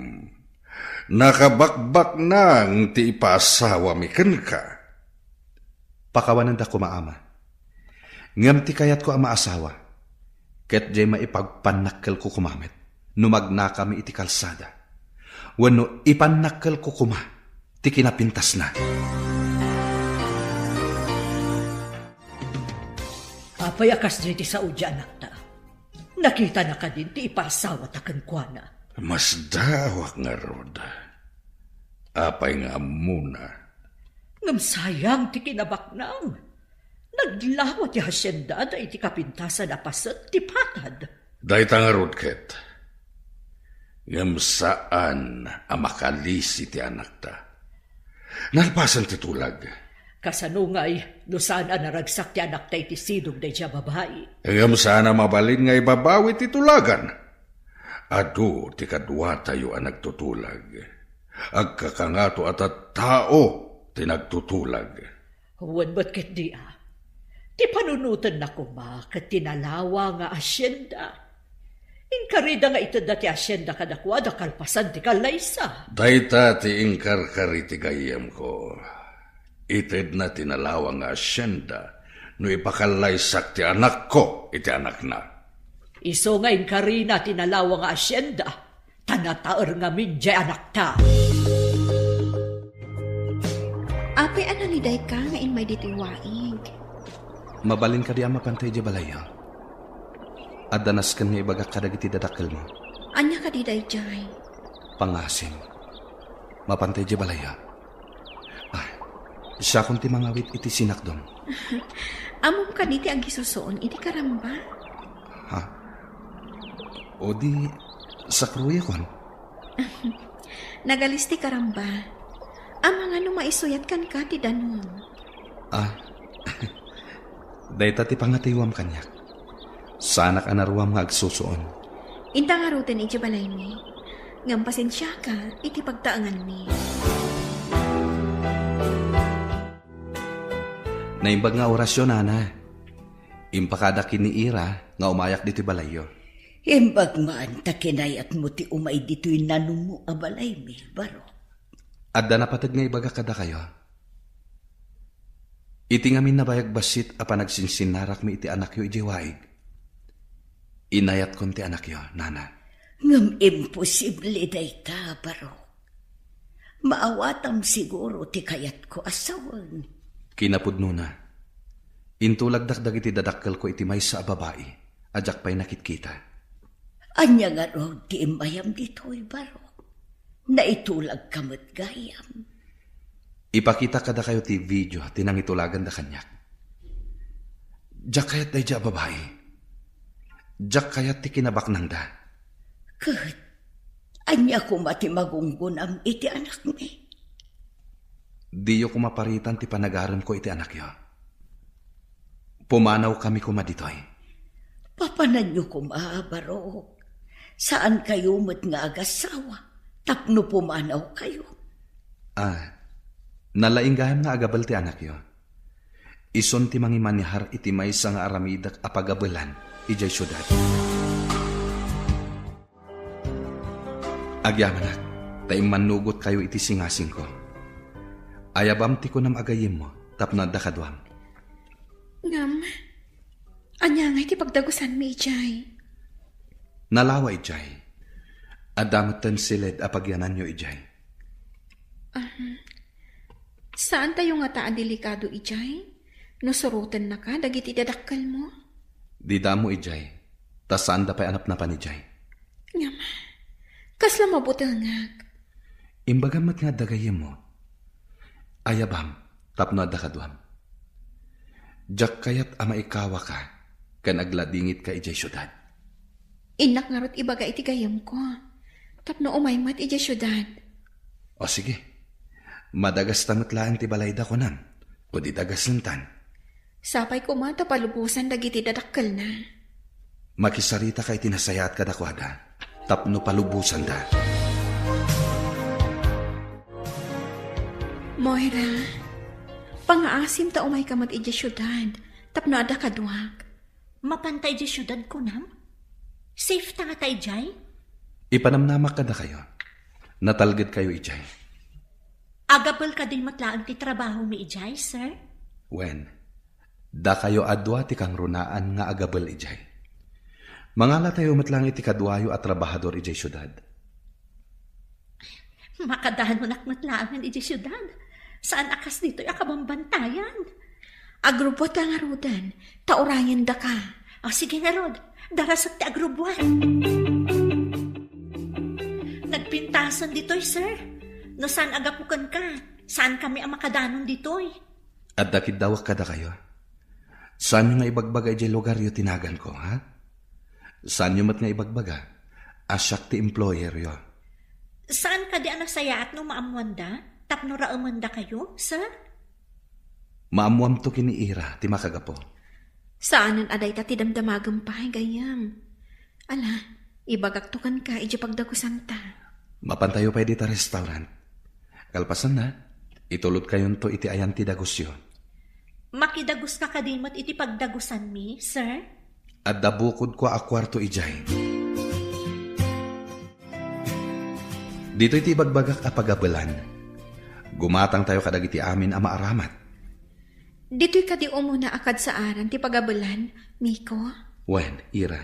nakabakbaknang ti ipaasawami kenka. Pakawanenda koma, Ama. Ngem ti kayatko a maasawa, ket diay maipagpannakkelko koma met no magnakami iti kalsada, wenno ipannakkelko koma ti kinapintasna. Apay a kasdiay ti sao ti anakta? Nakitana kadin ti ipasawata kenkuana? Masdaawak ngarud. Apay nga ammona? Ngem sayang ti kinabaknang. Naglawa ti hasiendada iti kapintasan a paset ti patad. Dayta ngarud ket. Ngem saan a makalisi ti anakta. Nalpasen ti tulag. Kasano ngay no saan a naragsak ti anakta iti sidog daydiay a babai? Ngem saan a mabalin nga ibabawi ti tulagan. Adu ti kaduatayo a nagtutulag. Agkakangato a tattao ti nagtutulag. Wen met ketdi a, ti panunotenna koma ket ti nalawa nga asienda. Inkarida nga itedda ti asienda kadakuada kalpasan ti kallaysa. Dayta ti inkarkari ti gayyemko. Itedna ti nalawa nga asienda no ipakallaysak ti anakko iti anakna. Isu nga inkarina ti nalawa nga asienda, ta nataer ngamin diay anakta. Apay a nalidayka nga immay ditoy waig? Mabalin kadi a mapantay idiay balayyo? Adda nasken nga ibagak kadagiti dadakkelmo. Ania kadi daydiay? Pangasim. Mapantay idiay balayyo? Ah, siakon ti mangawit iti sinakdom. Ammom kadi ti agisusuon iti karamba? Ha? O di, sakruyakon? Nagalis ti karamba. Amangan no maisuyat kenka ti danum. Ah, dayta ti pangatayuam kaniak. Saanak a naruam nga agsusuon. Inta ngaruden idiay balaymi. Ngem pasensiaka iti pagtaenganmi. Naimbag nga orasyo, Nana. Impakadak ken ni Ira nga umayak ditoy balayyo. Imbag man ta kinayatmo ti umay ditoy nanummo a balaymi, Barok. Adda napateg nga ibagak kadakayo. Iti ngamin nabayag bassit a panagsinsinnarakmi iti anakyo idiay waig, inayatkon ti anakyo, nana. Ngem imposible dayta, Barok. Maawatam siguro ti kayatko a sawen. Kinapudnona, intulagdak dagiti dadakkelko iti maysa a babai a diak pay nakitkita. Ania ngarud ti immayam ditoy, Barok? Naitulagka met gayam. Ipakitak kadakayo ti video ti nangitulaganda kaniak. Diak kayat daydiay a babai. Diak kayat ti kinabaknangda. Ket ania koma ti magunggonam iti anakmi? Diyo koma paritan ti panagaremko iti anakyo. Pumanawkami koma ditoy. Papananyo koma, Barok. Saankayo met nga agasawa tapno pumanawkayo. Ah, nalaing gayam nga agabel ti anakyo. Isun ti mangimanihar iti maysa nga aramidek a pagabelan idiay siudad. Agyamanak, ta immannugotkayo iti singasingko. Ayabam ti kunam a gayyemmo tapno adda kaduam. Ngem, ania ngay ti pagdagusanmi idiay? Nalawa idiay. Adda metten siled a pagyananyo idiay. Ahem. Saantayo ngata a delikado idiay no surotennaka dagiti dadakkelmo? Dida ammo idiay, ta saanda pay a napnapan idiay. Ngem, kasla mabutengak. Imbagam met nga adda gayyemmo. Ayabam tapno adda kaduam. Diak kayat a maikawaka ken agladingitka idiay siudad. Innak ngarud ibaga iti gayyemko tapno umay met idiay siudad. O sige, madagasta met laeng ti balayda, kunam, o di dagasentan. Sapay koma ta palubosan dagiti dadakkelna. Makisarita ka iti nasayaat kadakuada tapno palubosanda. Moira, pangaasim ta umayka met idiay siudad tapno adda kaduak. Mapanta idiay siudad, kunam? Safe ta ngata idiay? Ipanamnamak kadakayo. Natalgedkayo idiay. Agabel kadi met laeng ti trabahomi idiay, sir? Wen, dakayo a dua ti kangrunaan nga agabel idiay. Mangalatayo met laeng iti kaduayo a trabahador idiay siudad. Makadanonak met laengen idiay siudad. Saan a kas ditoy a kabambantayan. Agrubbuatta ngaruden, ta urayendaka. O, sige ngarud, darasek ti agrubbuat. Nagpintasen ditoy, sir. No saan a gapu kenka, saankami a makadanon ditoy. Adda kiddawek kadakayo. Saanyo nga ibagbaga idiay lugaryo ti naganko, ha? Saanyo met nga ibagbaga a siak ti employeryo. Saan kadi a nasayaat no maammoanda tapno raemendakayo, sir? Maammoamto ken ni Ira ti makagapu. Saanen a dayta ti damdamagem pay, gayyem. Ala, ibagakto kenka idiay pagdagusanta. Mapantayo pay dita restaurant. Kalpasanna, itulodkayonto iti ayan ti dagusyo. Makidaguska kadi met iti pagdagusanmi, sir? Adda bukodko a kuarto idiay. Ditoy ti ibagbagak a pagabelan. Gumatangtayo kadagiti amin a maaramat. Ditoy kadi umuna a kadsaaran ti pagabelan, Miko? Wen, Ira.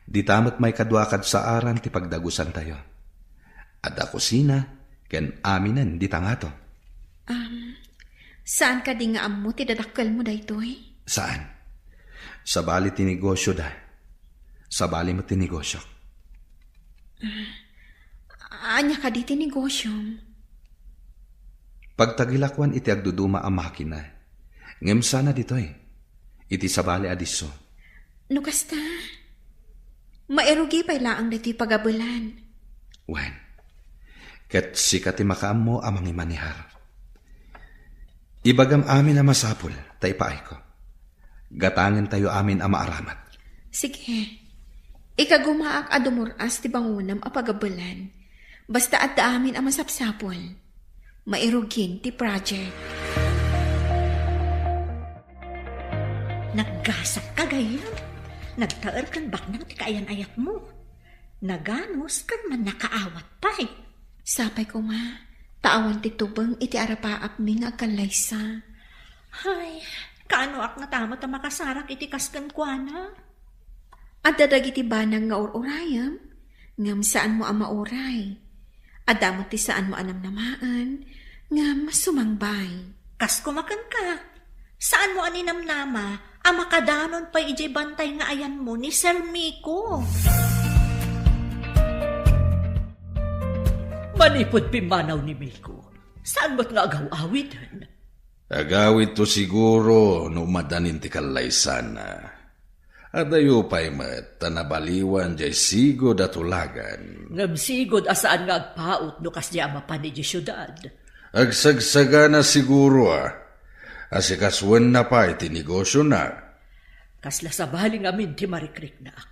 Dita met maikadua a kadsaaran ti pagdagusantayo. Adda kusina ken aminen dita ngato. Um, saan kadi nga ammo ti dadakkelmo daytoy? Saan. Sabali ti negosyoda. Sabali met ti negosyo. Ah, ania kadi ti negosyom? Pagtagilakuan iti agduduma a makina. Ngem sana ditoy, iti sabali a disso. No kasta, mairugi pay laeng daytoy pagabelan. Wen, ket sika ti makaammo a mangimanihar. Ibagam amin a masapul ta ipaayko. Gatangentayo amin a maaramat. Sige. Ikagumaak a dumur-as ti bangonam a pagabelan. Basta adda amin a masapsapul. Mairugin ti project. Naggasat ka, gayyem. Nagtaer ken baknang ti kaayan-ayatmo. Naganus ken mannakaawat pay. Sapay koma, ta awan ti tubeng iti arapaapmi nga agkallaysa. Ay, kaanoak ngata met a makasarak iti kas kenkuana? Adda dagiti banag nga ur-urayem, ngem saanmo a mauray. Adda met ti saanmo a namnamaen, ngem sumangbay. Kas koma kenka, saanmo a ninamnama a makadanon pay idiay bantay nga ayanmo ni Sir Miko. Manipud pimmanaw ni Miko, saan met nga agaw-awiden? Agawidto siguro no umadanin ti kallaysana. Adayo pay met ta nabaliwan diay sigud a tulagan. Ngem sigud a saan nga agpaut no kasdiay a mapan idiay siudad. Agsagsagana siguro a, asikasuenna pay ti negosiona. Kasla sabali ngamin ti marikriknak.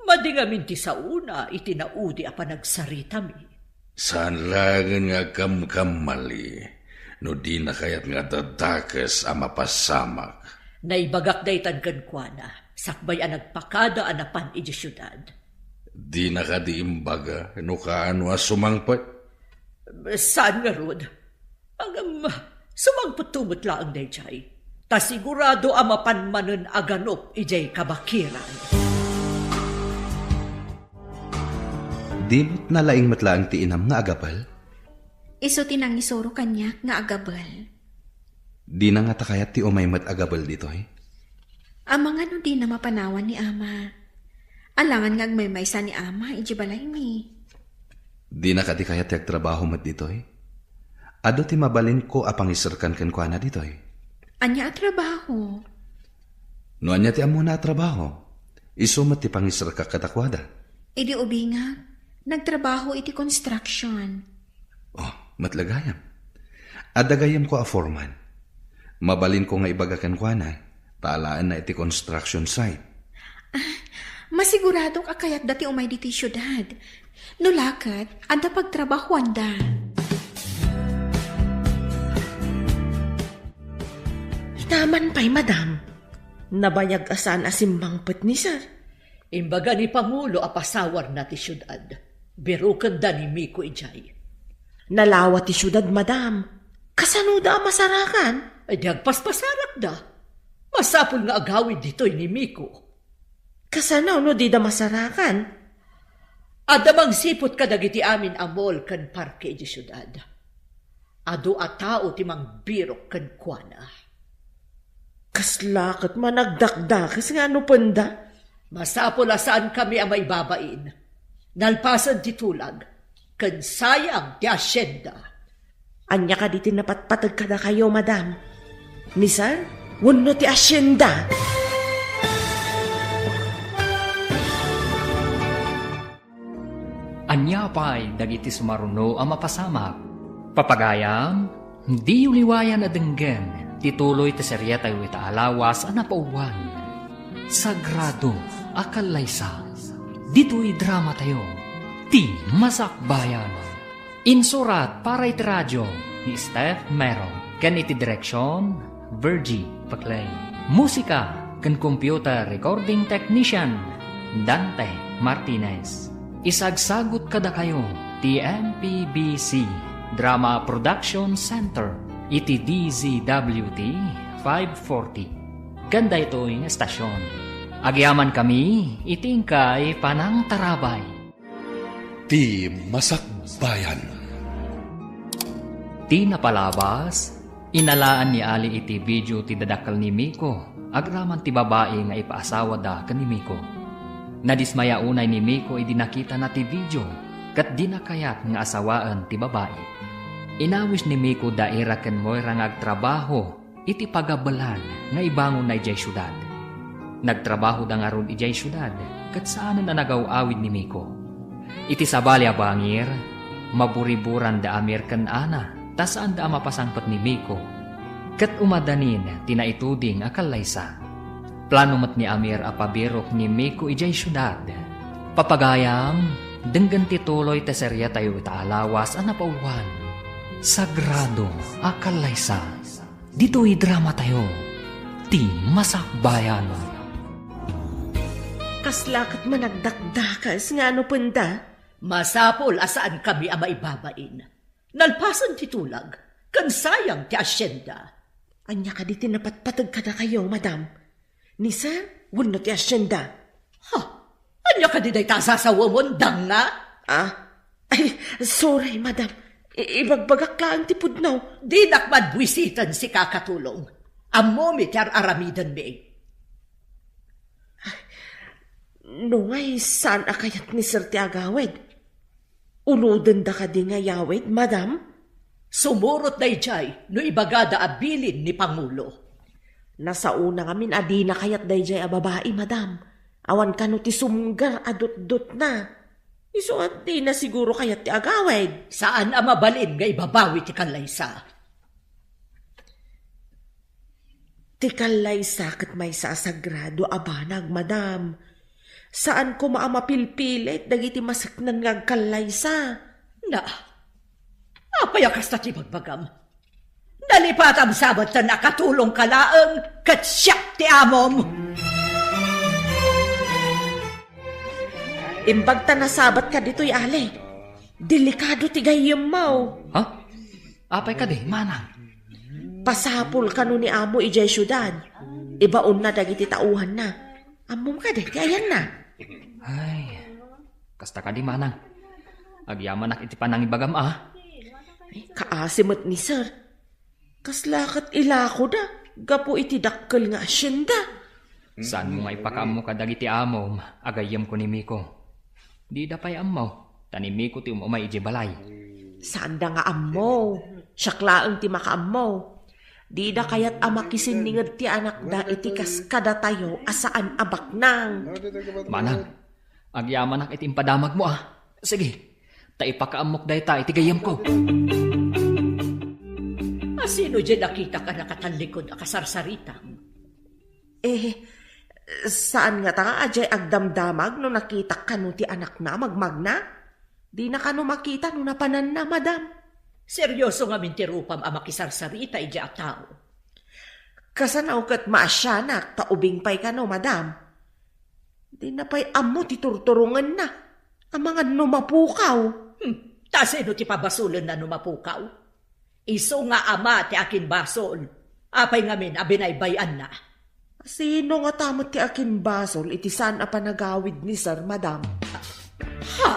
Madi ngamin ti saona iti naudi a panagsaritami. Saan laengen nga agkamkamali no dina kayat nga dadakes a mapasamak. Naibagak daytan kenkuana, sakbay a nagpakada a napan idiay siudad. Dina kadi imbaga no kaano a sumangpet? Saan ngarud? Ngem, sumangpetto met laeng daydiay. Ta sigurado a mapan manen a ganup idiay kabakiran. Di met nalaing met laeng ti inam nga agabel? Isu ti nangisuro kaniak nga agabel. Dina ngata kayat ti umay met agabel ditoy? Amangan no dina mapanawan ni Ama. Alangan nga agmaymaysa ni Ama idiay balaymi. Dina kadi kayat ti agtrabaho met ditoy? Adu ti mabalinko a pangiserkan kenkuana ditoy. Ania a trabaho? No ania ti ammona a trabaho, isu met ti pangiserkak kadakuada. Idi ubingak, nagtrabaho iti construction. Oh, met la gayam. Adda gayamko a foreman. Mabalinko nga ibaga kenkuana, ta alaenna iti construction site. Ah, masiguradok a kayatda ti umay ditoy siudad. No la ket, adda pagtrabahoanda. Naman pay, madam. Nabayag a saan a simmangpet ni sir. Imbaga ni Pangulo a pasawarna ti siudad. Birukenda ni Miko idiay. Nalawa ti siudad, madam. Kasanoda a masarakan? Ay, di agpaspasarakda. Masapul nga agawid ditoy ni Miko. Kasano no dida masarakan? Adda mangsiput kadagiti amin a mall ken parke idiay siudad. Adu a tao ti mangbirok kenkuana. Kasla ket managdakdakes nga anupenda? Masapul a saankami a maibabain. Nalpasen ti tulag, ken sayang ti asienda. Ania kadi ti napatpateg kadakayo, madam? Ni sir? Wenno ti asienda? Ania pay dagiti sumaruno a mapasamak? Papagayam, diyo liwayan a denggen ti tuloy ti seriatayo ita a lawas a napauluan, Sagrado a Kallaysa. Ditoy dramatayo, Ti Masakbayan. Insurat para iti radio ni Steph Mero, ken iti direksion, Virgie Paclay. Musika ken computer recording technician, Dante Martinez. Isagsagut kadakayo ti M P B C Drama Production Center iti D Z W T five forty. Ken daytoy nga estasion, agyamankami iti inkay panangtarabay. Ti Masakbayan. Ti napalabas, inalaan ni Ali iti video ti dadakkel ni Miko agraman ti babai nga ipaasawada ken ni Miko. Nadismaya unay ni Miko idi nakitana ti video ket dina kayat nga asawaen ti babai. Inawis ni Miko da Ira ken Moira nga agtrabaho iti pagabelan nga ibangonna idiay siudad. Nagtrabahoda ngarud idiay siudad ket saanen a nagaw-awid ni Miko. Iti sabali a bangir, maburiburan da Amir ken Ana ta saanda a mapasangpet ni Miko. Ket umadanin ti naituding a kallaysa. Plano met ni Amir a pabirok ni Miko idiay siudad. Papagayam, denggen ti tuloy ti seriatayo ita a lawas a napauluan, Sagrado a Kallaysa. Ditoy dramatayo, Ti Masakbayan. Kasla ket managdakdakes nga anupenda? Masapul a saankami a maibabain. Nalpasen ti tulag, ken sayang ti asienda. Ania kadi ti napatpateg kadakayo, madam? Ni sir wenno ti hacienda? Ha? Ania kadi dayta a sasawemon, danga? Ah? Ay, sorry, madam. I- ibagbagak laeng ti pudno. Dinak man buisiten sika, katulong. Ammomi ti ar-aramidenmi. No ngay, saan a kayat ni sir ti agawid? Unodenda kadi nga yawid, madam? Sumurot daydiay no ibagada a bilin ni Pangulo. Nasaona ngamin a dina kayat daydiay a babai, madam. Awan kano ti sumgar a dutdotna. Isu a dina siguro kayat ti agawid. Saan a mabalin nga ibabawi ti kallaysa. Ti kallaysa ket maysa a sagrado a banag, madam. Saan koma a mapilpilit dagiti maseknan nga agkallaysa. Na, apay a kasta ti bagbagam? Nalipatam sa met ta nakatulongka laeng ket siak ti amom. Imbag ta nasabatka ditoy, ale. Delikado ti gayyemmo. Ha? Apay kadi, manang? Pasapul kano ni amo idiay siudad. Ibaonna dagiti tauhanna. Ammom kadi ti ayanna? Ay, kasta kadi, manang. Agyamanak iti panangibagam, a. Ay, kaasi met ni sir. Kasla ket ilakoda gapu iti dakkel nga hacienda. Saanmo nga ipakaammo kadagiti amom a gayyemko ni Miko? Dida pay ammo, ta ni Miko ti umamay idiay balay. Saanda nga ammo. Siak laeng ti makaammo. Dida kayat a makisinninged ti anakda iti kas kadatayo a saan a baknang. Manang, agyamanak iti impadamagmo, a. Sige, ta ipakaammok dayta iti gayyemko. A, sino diay nakitak a nakatallikod a kasarsaritam? Eh, saan ngata nga adiay agdamdamag no nakitak kano ti anakna a magmagna? Dina kano makita no napananna, madam. Serioso ngamin ti rupam a makisarsarita idiay a tao. Kasano ket maasianak ta ubing pay kano, madam? Dina pay ammo ti turturongenna. Amangan no mapukaw. Hmm, ta sino ti pabasolenna no mapukaw? Isu nga ama ti akinbasol, apay ngamin a binaybay-anna? Sino ngata met ti akinbasol iti saan a panagawid ni sir, madam? Ha?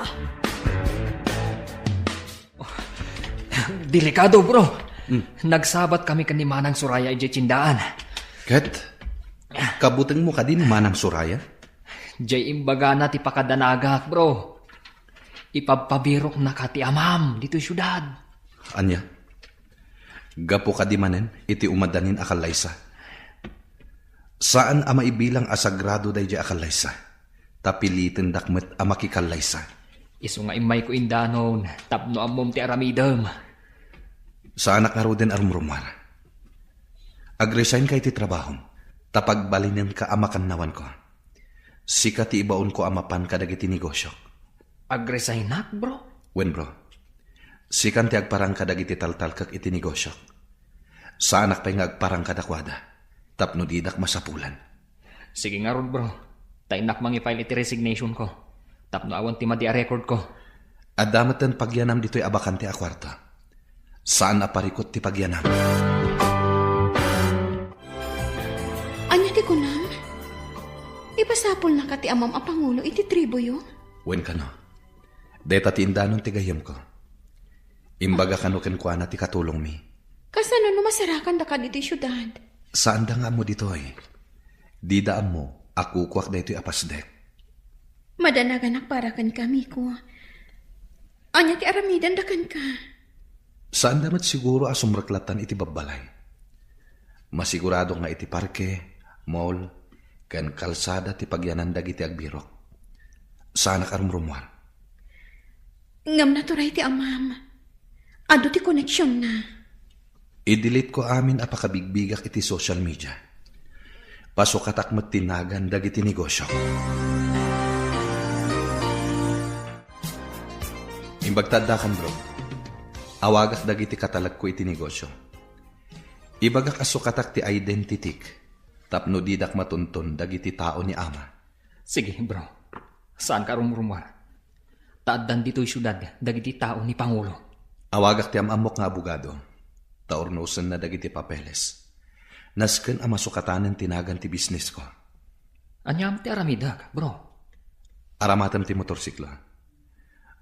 Delikado, bro. Hmm. Nagsabat kami ken ni Manang Soraya idiay tiendaan. Ket, kabutengmo kadi ni Manang Soraya? Diay imbagana ti pakadanagak, bro. Ipabpabiroknaka ti amam ditoy siudad. Ania? Gapu kadi manen iti umadanin a kallaysa? Saan a maibilang a sagrado daydiay a kallaysa, ta pilitendak met a makikallaysa. Isu nga immayko indanon tapno ammom ti aramidem. Saanak ngaruden a rumrumuar. Agresign ka iti trabahom, ta pagbalinenka a makannawanko. Sika ti ibaonko a mapan kadagiti negosiok. Agresignak, bro? Wen, bro. Sikan ti agparang kadagiti taltalkek iti negosiok. Saanak pay nga agparang kadakuada, tapno didak masapulan. Sige ngarud, bro. Ta innak mangi-file iti resignation ko, tapno awan ti madi a record ko. Adda metten pagyanam ditoy a bakante a kuarto. Saan a parikut ti pagyanam. Ania ti kunam? Ipasapulnaka ti amam a pangulo iti tribuyo? Wen kano. Dayta ti indanon ti gayyemko. Imbaga kano kenkuana ti katulongmi. Kasano no masarakandaka ditoy siudad? Saanda nga ammo ditoy. Dida ammo a kukuak daytoy a pasdek. Madanaganak para kenka, Miko. Ania ti aramidenda kenka? Saanda met siguro a sumreklattan iti babbalay. Masigurado nga iti parke, mall, ken kalsada ti pagyanan dagiti agbirok. Saanak a rumrumuar. Ngem naturay ti amam. Adu ti koneksionna. I-delete ko amin a pakabigbigak iti social media. Pasukatak met ti nagan dagiti negosiok. Imbag ta addakan, bro. Awagak dagiti katalekko iti negosio. Ibagak a sukatak ti identityk tapno didak matunton dagiti tao ni ama. Sige, bro. Saanka a rumrumuar. Ta addan ditoy siudad dagiti tao ni Pangulo. Awagak ti am-ammok nga abogado, ta urnosenna dagiti papeles. Nasken a masukatanen ti nagan ti bisnisko. Aniam ti aramidek, bro? Aramatem ti motorsiklo.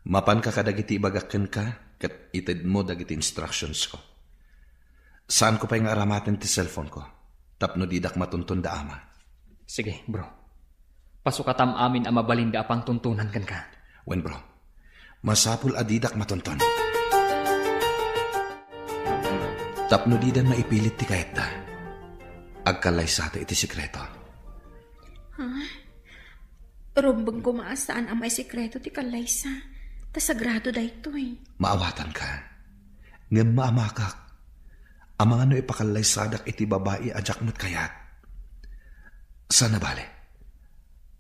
Mapanka kadagiti ibagak kenka ket itedmo dagiti instructionsko. Saanko pay nga aramaten ti cellphoneko tapno didak matunton da ama. Sige, bro. Pasukatam amin a mabalin da a pangtuntunan kenka. Wen, bro. Masapul a didak matunton. Tapno dida maipilit ti kayatda, agkallaysata iti sekreto. Ha? Rumbeng koma a saan a maisekreto ti kallaysa. Ta sagrado daytoy. Maawatanka. Ngem maamakak. Amangan no ipakallaysadak iti babai a diak met kayat. Saan a bale,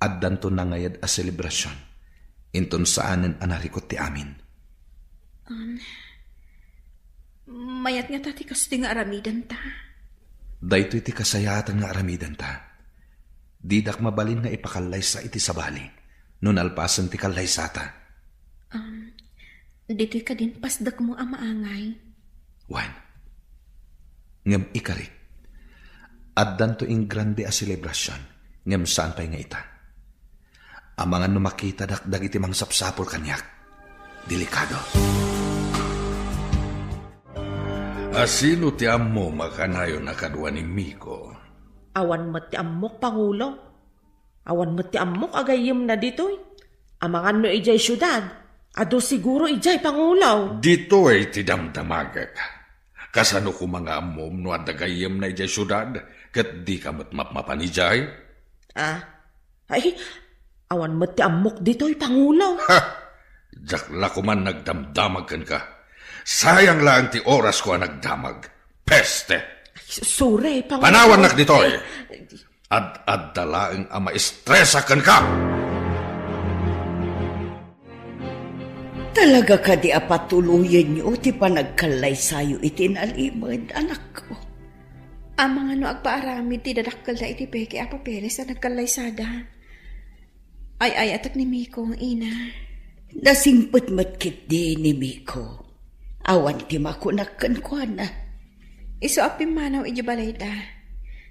addanto nangayad a selebrasion inton saanen a narikut ti amin. Um, mayat ngata ti kastoy nga aramidenta? Daytoy ti kasayaatan nga aramidenta. Didak mabalin nga ipakallaysa iti sabali no nalpasen ti kallaysata. Um, ditoy kadin pasdekmo a maangay? Wen. Ngem ikarik, addanto in grande a selebrasion, ngem saan pay nga ita. Amangan no makitadak dagiti mangsapsapul kaniak. Delikado. A sino ti ammom a kanayon a kadua ni Miko? Awan met ti ammok, Pangulo. Awan met ti ammok a gayyemna ditoy. Amangan no idiay siudad, adu siguro idiay, Pangulo. Ditoy ti damdamagek. Kasano koma nga ammom no adda gayyemna idiay siudad, ket dika met mapmapan idiay? Ah, ay, awan met ti ammok ditoy, Pangulo. Ha! Diak la koman nagdamdamag kenka. Sayang laeng ti orasko a nagdamag. Peste! Ay, su-, sorry, Pangulo. Panawannak ditoy! Ad-adda laeng a maestresak kenka! Talaga kadi a patuloyenyo ti panagkallaysayo iti nalimed, anakko? Amangan no agpaaramid ti dadakkelda iti peke a papeles a nagkallaysada. Ay-ayatek ni Miko, ina. Nasingpet met ketdi ni Miko. Awan ti makunak kenkuana. Isu a pimmanaw iti balayda.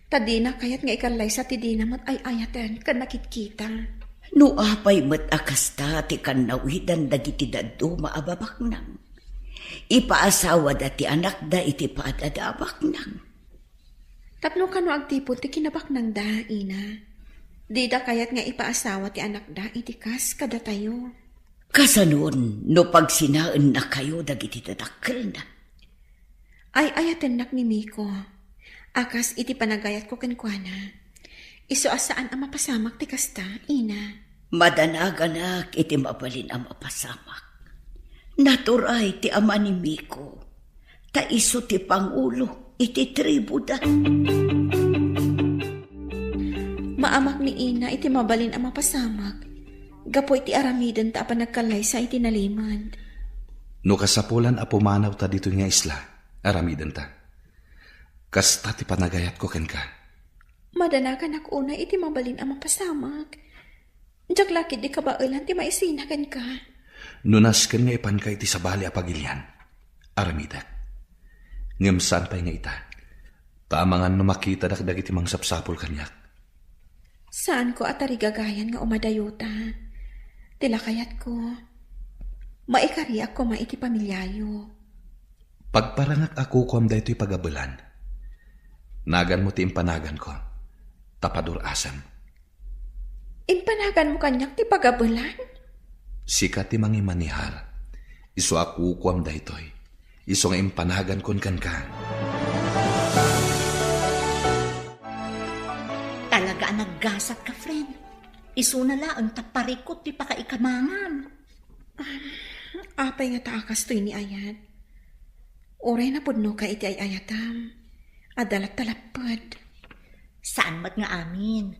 Ta dina kayat nga ikallaysa ti dina met ay-ayaten ken nakitkita. No apay met a kasta ti kannawidan dagiti dadduma a babaknang, ipaasawada ti anakda iti padada a baknang. Tapno kano agtipon ti kinabaknangda, ina. Dida kayat nga ipaasawa ti anakda iti kas kadatayo. Kasanon no pagsinaennakayo dagiti dadakkelna? Ay-ayatennak ni Miko a kas iti panagayatko kenkuana. Isu a saan a mapasamak ti kasta, ina. Madanaganak iti mabalin a mapasamak. Naturay ti ama ni Miko, ta isu ti pangulo iti tribuda. Maamak ni ina iti mabalin a mapasamak gapu iti aramidenta a panagkallaysa iti nalimed. No kasapulan a pumanawta ditoy nga isla, aramidenta. Kasta ti panagayatko kenka. Madanaganak unay iti mabalin a mapasamak. Diak la ketdi kabaelan ti maisina kenka. No nasken nga ipanka iti sabali a pagilian, aramidek. Ngem saan pay nga ita, ta amangan no makitadak dagiti mangsapsapul kaniak. Saanko a tarigagayan nga umadayota. Ti lakayatko, maikariak koma iti pamiliayo. Pagparangak a kukuam daytoy pagabelan. Naganmo ti impanaganko, ta padur-asem. Impanaganmo kaniak ti pagabelan? Sika ti mangimanihar. Isu a kukuam daytoy. Isu nga impanagankon kenka. Talaga a naggasat ka, friend. Isuna laeng ta parikut ti pakaikamangan. Apay nga ta a kastoy ni ayat? Uray napudno ka iti ay-ayatam. Adda latta lapped. Saan met nga amin.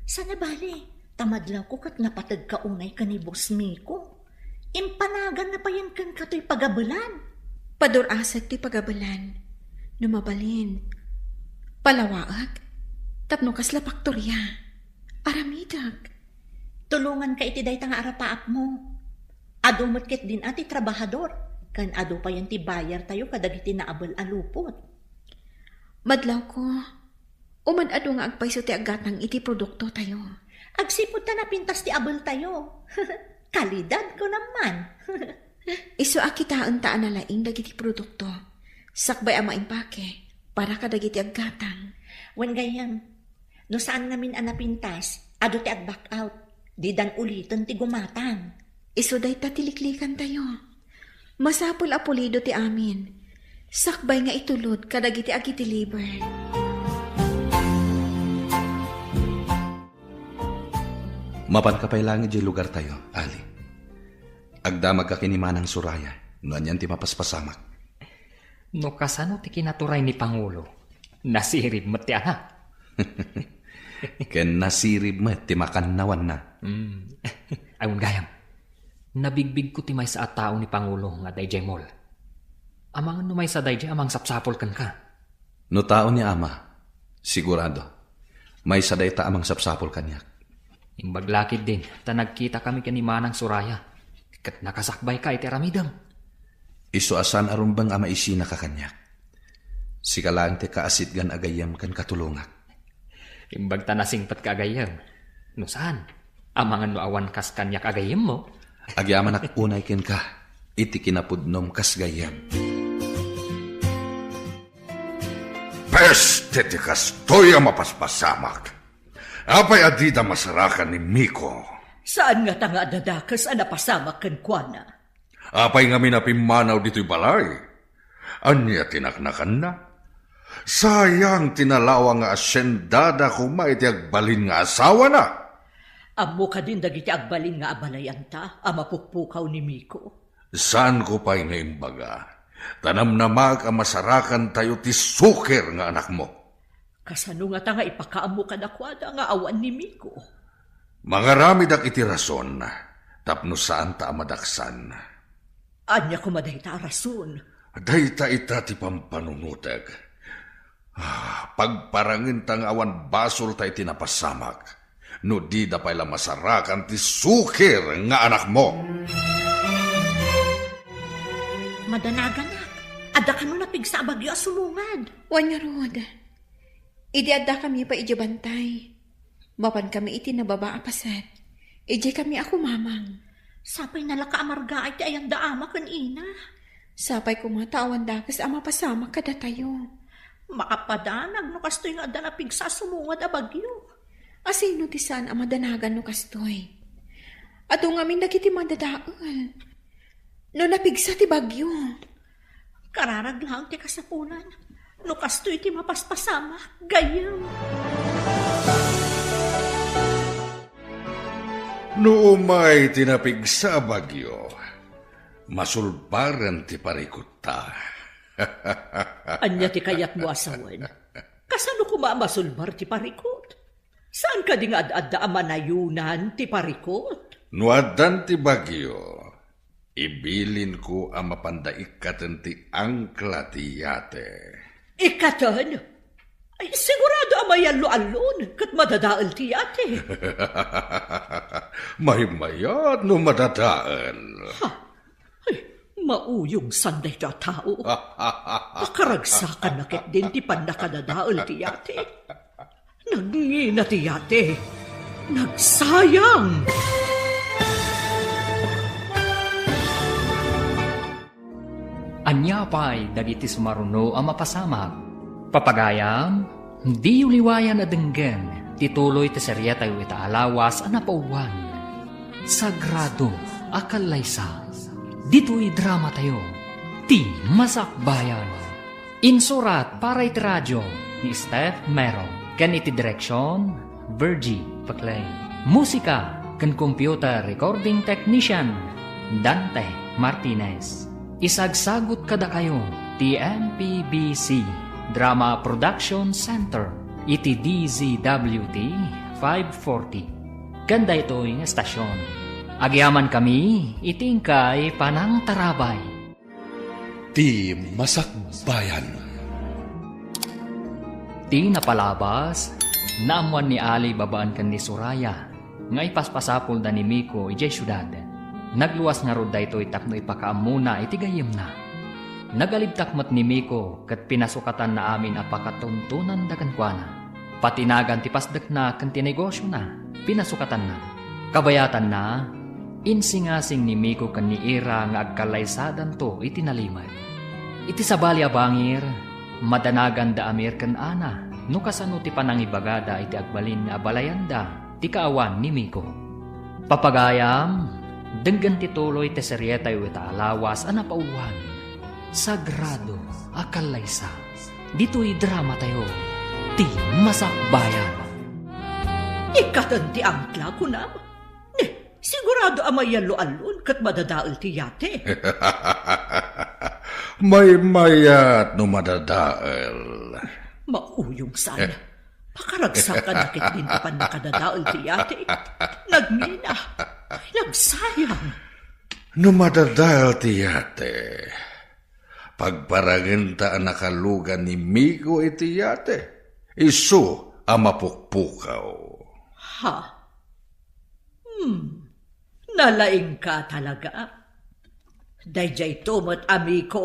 Saan a bale, ta madlawko ket napateg ka unay ken ni Boss Miko. Impanagan na payen kenka toy pagabelan. Padur-asek ti pagabelan. No mabalin, palawaek tapno kasla paktoria. Aramidek. Tulonganka iti dayta nga arapaapmo. Adu met ketdin a ti trabahador, ken adu payen ti bayartayo kadagiti naabel a lupot. Madlawko, Umad-adu nga agpayso ti aggatang iti produktotayo. Agsipud ta napintas ti abeltayo. Kalidad, kunam man. Isu a kitaenta a nalaing dagiti produkto. Sakbay a maimpake para kadagiti aggatang. Wen gayyem, no saan ngamin a napintas, adu ti ag-back out. Didan uliten ti gumatang. Isu dayta ti liklikantayo. Masapul a pulido ti amin. Sakbay nga itulod kadagiti agi-deliver. Mapanka pay laeng idiay lugartayo, Ali. Agdamagka ken ni Manang Soraya no anian ti mapaspasamak. No kasano ti kinaturay ni Pangulo, nasirib met ti anak. Ken nasirib met ti makannawanna. Mm. Ay, wen gayyem, nabigbigko ti maysa a tao ni Pangulo nga adda idiay mall. Amangan no maysa daydiay a mangsapsapul kenka. No tao ni Ama, sigurado, maysa dayta a mangsapsapul kaniak. Imbag la ketdin ta nagkitakami ken ni Manang Soraya, ket nakasakbayka iti aramidem. Isu a saan a rumbeng a maisinaka kaniak. Sika laeng ti kaasitgan a gayyem ken katulongak. Imbag ta nasingpetka a gayyem. No saan, amangan no awan kas kaniak a gayyemmo. Agyamanak unay kenka iti kinapudnom kas gayyem. Peste ti kastoy a mapaspasamak! Apay a dida masarakan ni Miko? Saan ngata nga adda dakes a napasamak kenkuana? Apay ngamin a pimmanaw ditoy balay? Ania ti naknakanna? Sayang ti nalawang nga asyendada koma iti agbalin nga asawana. Ammo kadin dagiti agbalin nga abalayanta a mapukpukaw ni Miko? Saanko pay nga imbaga, ta namnamaek a masarakantayo ti suker nga anakmo. Kasano ngata nga ipakaammo kadakuada nga awan ni Miko? Mangaramidak iti rason tapno saanta a madaksan. Ania koma dayta a rason? Dayta ita ti pampanunotek. Ah, pagparangenta nga awan basolta iti napasamak, no dida pay la masarakan ti suker nga anakmo. Madanaganak, adda kano napigsa a bagyo a sumungad? Wen ngarud, idi addakami pay idiay bantay, mapankami iti nababa a paset. Idiaykami a kumamang. Sapay nalaka a margaay ti ayanda ama ken ina. Sapay koma ta awan dakes a mapasamak kadatayo. Makapadanag no kastoy nga adda napigsa a sumungad a bagyo. Asino ti saan a madanagan no kastoy? Adu ngamin dagiti madadael no napigsa ti bagyo. Kararag laeng ti kasapulan no kastoy ti mapaspasamak, gayyem. No umay ti napigsa a bagyo, masulbaren ti parikutta. Ania ti kayatmo a sawen? Kasano koma a masulbar ti parikut? Saan kadi nga ad-adda a manayonan ti parikut? No addan ti bagyo, ibilinko a mapanda ikkaten ti angkla ti yate. Ikkaten? Ay, sigurado a mayallo-allon ket madadael ti yate. Maymayat no madadael. Ha? Ay, mauyong san dayta a tao. Pakaragsakanna ketdin ti pannakadadael ti yate. Nagngina ti yate. Nagsayang! Ania pay dagiti sumaruno a mapasamak? Papagayam, diyo liwayan a denggen ti tuloy ti seriatayo ita a lawas a napaubwan, Sagrado a Kallaysa. Ditoy dramatayo, Ti Masakbayan. Insurat para iti radio ni Steph Mero ken iti direksion, Virgie Paclay. Musika ken computer recording technician, Dante Martinez. Isagsagut kadakayo ti M P B C Drama Production Center iti D Z W T five forty. Ken daytoy nga estasion, agyamankami iti inkay panangtarabay. Ti Masakbayan. Ti napalabas, naammuan ni Ali babaen ken ni Soraya nga ipaspasapulda ni Miko idiay siudad. Nagluas ngarud daytoy tapno ipakaammona iti gayyemna. Nagalibtak met ni Miko ket pinasukatanna amin a pakatuntonanda kenkuana. Patinagan ti pasdekna ken ti negosiona, pinasukatanna. Kabayatanna, insingasing ni Miko ken ni Ira nga agkallaysadanto iti nalimed. Iti sabali a bangir, madanaganda Amir ken Ana no kasano ti panangibagada iti agbalin nga abalayanda ti kaawan ni Miko. Papagayam, denggen ti tuloy ti serietayo ita a lawas a napauluan, Sagrado a Kallaysa. Ditoy dramatayo, ti Masakbayan. Ikkaten ti angkla, kunam? Ne, sigurado a mayallo-allon ket madadael ti yate. Maymayat no madadael. Mauyong sana. Pakaragsakan na ketdin ti pannakadadael ti yate. Nagngina. Nagsayang. No madadael ti yate, pagparangenta a nakalugan ni Miko iti yate, isu a mapukpukaw. Ha? Hmm. Nalaingka talaga. Daydiayto met a Miko,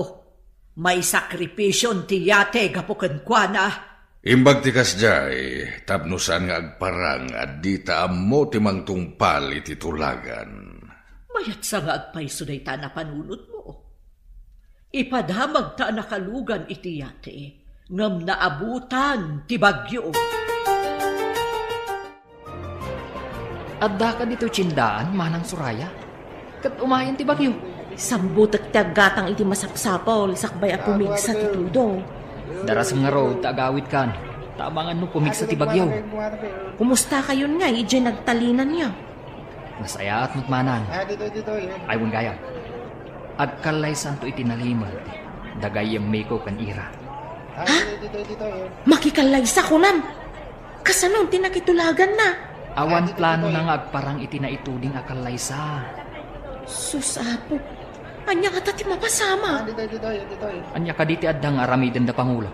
maisakripision ti yate gapu kenkuana. Imbag ti kasdiay, tapno saan nga agparang a dita ammo ti mangtungpal iti tulagan. Mayatsa nga agpayso dayta a napanunotmo. Ipadamagta a nakalugan iti yate, ngem naabutan ti bagyo. Addaka ditoy tiendaan, Manang Soraya? Ket umayen ti bagyo. Sambutek ti aggatang iti masapsapul sakbay a pumigsa ti tudo. Darasem ngarud ta agawidkan, ta amangan no pumigsa ti bagyo. Kumustakayon ngay idiay nagtalinanyo? Nasayaat met, Manang. Ay, wen gayam. Agkallaysanto iti nalimed da gayyem Miko ken Ira. Ha? Makikallaysa, kunam? Kasano ti nakitulaganna? Awan planona nga agparang iti naituding a kallaysa. Sus, Apo. Ania ngata ti mapasamak? Ania kadi ti adda nga aramidenda, Pangulo?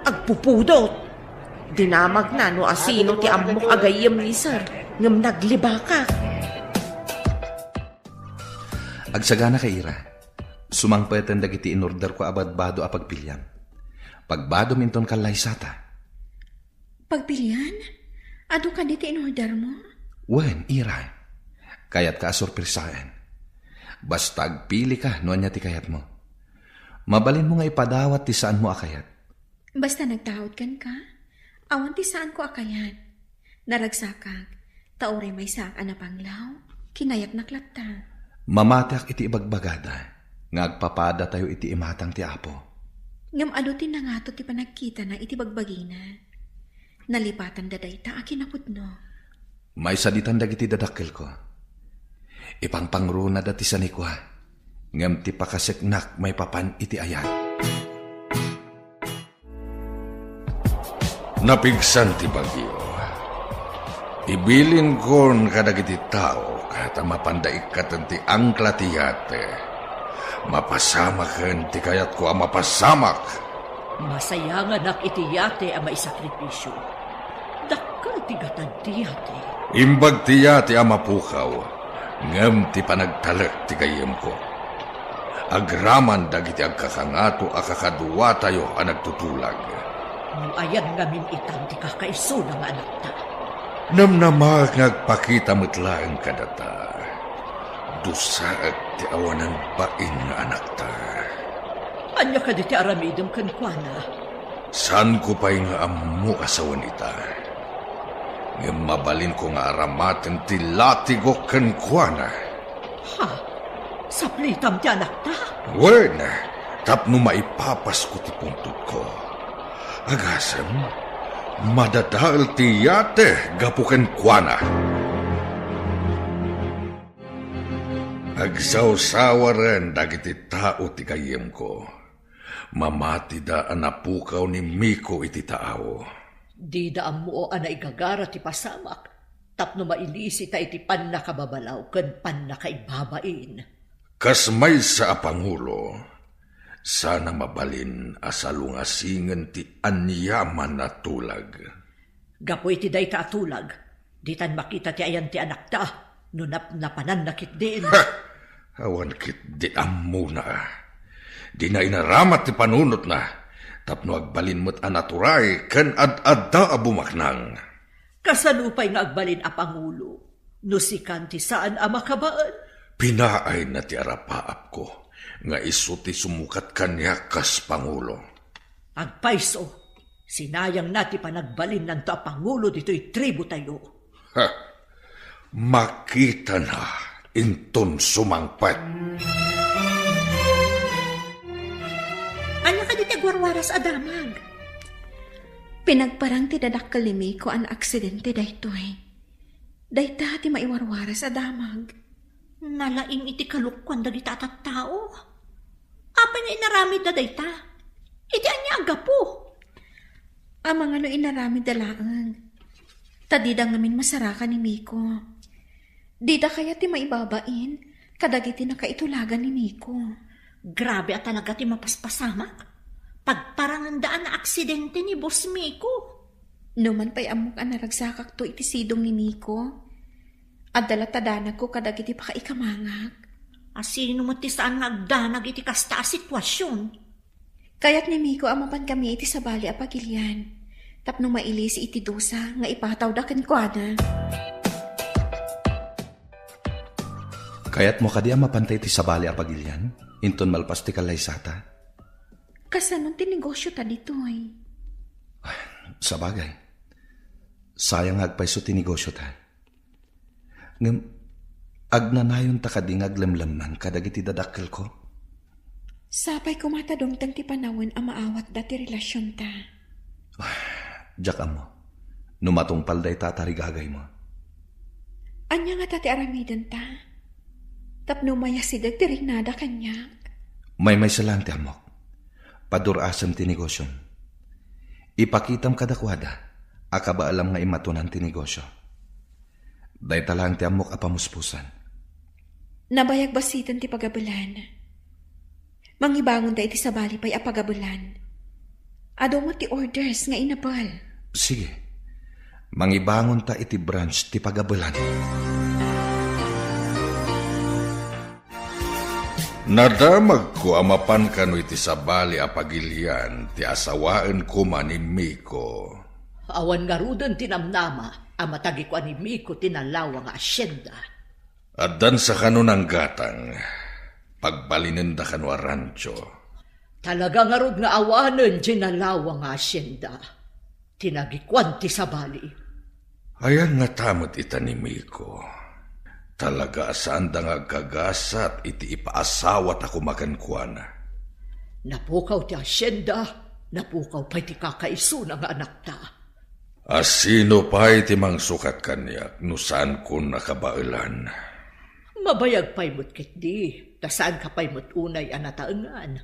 Agpupudot. Dinamagna no asino ti ammok a gayyem ni Sir, ngem naglibakak. Agsaganaka, Ira. Sumangpeten dagiti inorderko a badbado a pagpiliam. Pagbadom inton kallaysata. Pagpilian? Adu kadi ti inordermo? Wen, Ira. Kayatka a sorpresaen. Basta agpilika no ania ti kayatmo. Mabalinmo nga ipadawat ti saanmo a kayat. Basta nagtaud kenka, awan ti saanko a kayat. Naragsakak, ta uray maysaak a napanglaw, kinayatnak latta. Mamatiak iti ibagbagada nga agpapadatayo iti imatang ti Apo. Ngem adu ti nangato ti panagkitana iti bagbagina. Nalipatanda dayta a kinapudno. Maisaditan dagiti dadakkelko. Ipangpangrunada ti sanikua, ngem ti pakaseknak maipapan iti ayat. Napigsan ti bagyo. Ibilinkon kadagiti tao ta mapanda ikkaten ti angkla ti yate. Mapasamaken ti kayatko a mapasamak. Masayanganak iti yate a maisakripisio. Dakkel ti gatad ti yate. Imbag ti yate a mapukaw, ngem ti panagtalek ti gayyemko. Agraman dagiti agkakangato a kakaduatayo a nagtutulag. No ayan ngamin itan ti kakaisuna nga anakta? Namnamaek nga agpakita met laeng kadata. Dusaek ti awanan bain nga anakta. Ania kadi ti aramidem kenkuana? Saanko pay nga ammo a sawen ita. Ngem mabalinko nga aramaten ti latigok kenkuana. Ha? Saplitam ti anakta? Wen, tapno maipapasko ti puntodko. Agasem, madadael ti yate gapu kenkuana. Agsawsawaren dagiti tao ti gayyemko. Mamatida a napukaw ni Miko iti taaw. Dida ammo a naigagara ti pasamak tapno mailisita iti pannakababalaw ken pannakaibabain. Kas maysa a pangulo, sana mabalin a salungasingen ti aniaman a tulag. Gapu iti dayta a tulag, ditan makita ti ayan ti anakta no napnapananna ketdin. Ha! Awan ketdi ammona. Dina inaramat ti panunotna. Tapno agbalin met a naturay ken ad-adda a bumaknang. Kasano pay nga agbalin a pangulo no sikan ti saan a makabael? Pinaayna ti arapaapko nga isu ti sumukat kaniak kas pangulo. Agpayso, sinayangna ti panagbalinnanto a pangulo ditoy tribotayo. Ha! Makitana inton sumangpet. Ania kadi ti agwarwaras a damag? Pinagparang ti dadakkel ni Miko a naaksidente daytoy. Dayta ti maiwarwaras a damag. Nalaing iti kalokuan dagita a tattao. Apay nga inaramidda dayta? Iti ania a gapu? Amangan no inaramidda laeng. Ta dida ngamin masarakan ni Miko. Dida kayat ti maibabain kadagiti nakaitulagan ni Miko. Grabe a talaga ti mapaspasamak. Pagparanganda a naaksidente ni Boss Miko. Numan pay ammok a naragsakakto iti sidong ni Miko, adda latta danagko kadagiti pakaikamangak. A sino met ti saan nga agdanag iti kasta a sitwasion? Kayat ni Miko a mapan kami iti sabali a pagilian, tapno mailisi iti dusa nga ipatawda kenkuana. Kayatmo kadi a mapanta iti sabali a pagilian, inton malpas ti kallaysata? Kasano ti negosiota ditoy? Sabagay, sayang nga agpayso ti negosiota. Ngem, agnanayonta kadi nga aglemlemman kadagiti dadakkelko? Sapay koma ta dumteng ti panawen a maawatda ti relasionta. Diak ammo no matungpal dayta a tarigagaymo. Ania ngata ti aramidenta tapno mayasideg ti riknada kaniak? Maymaysa laeng ti ammok. Padur-asem ti negosiom. Ipakitam kadakuada a kabaelam nga immatonan ti negosio. Dayta laeng ti ammok a pamuspusan. Nabayag basiten ti pagabelan. Mangibangonta iti sabali pay a pagabelan. Adu met ti orders nga inabel. Sige. Mangibangonta iti branch ti pagabelan. Nadamagko a mapan kano iti sabali a pagilian ti asawaen koma ni Miko. Awan ngaruden ti namnama a matagikuan ni Miko ti nalawa nga asyenda. Addan sa kano nanggatang, pagbalinenda kano a rancho. Talaga ngarud nga awanen diay nalawa nga asyenda. Tinagikuan ti sabali. Ayan nga ta met ita ni Miko. Talaga a saanda nga agkagasat iti ipaasawata koma kenkuana. Napukaw ti asyenda, napukaw pay ti kakaisuna nga anakta. A sino pay ti mangsukat kaniak no saankon a kabaelan? Mabayag pay met ketdi, ta saanka pay met unay a nataengan.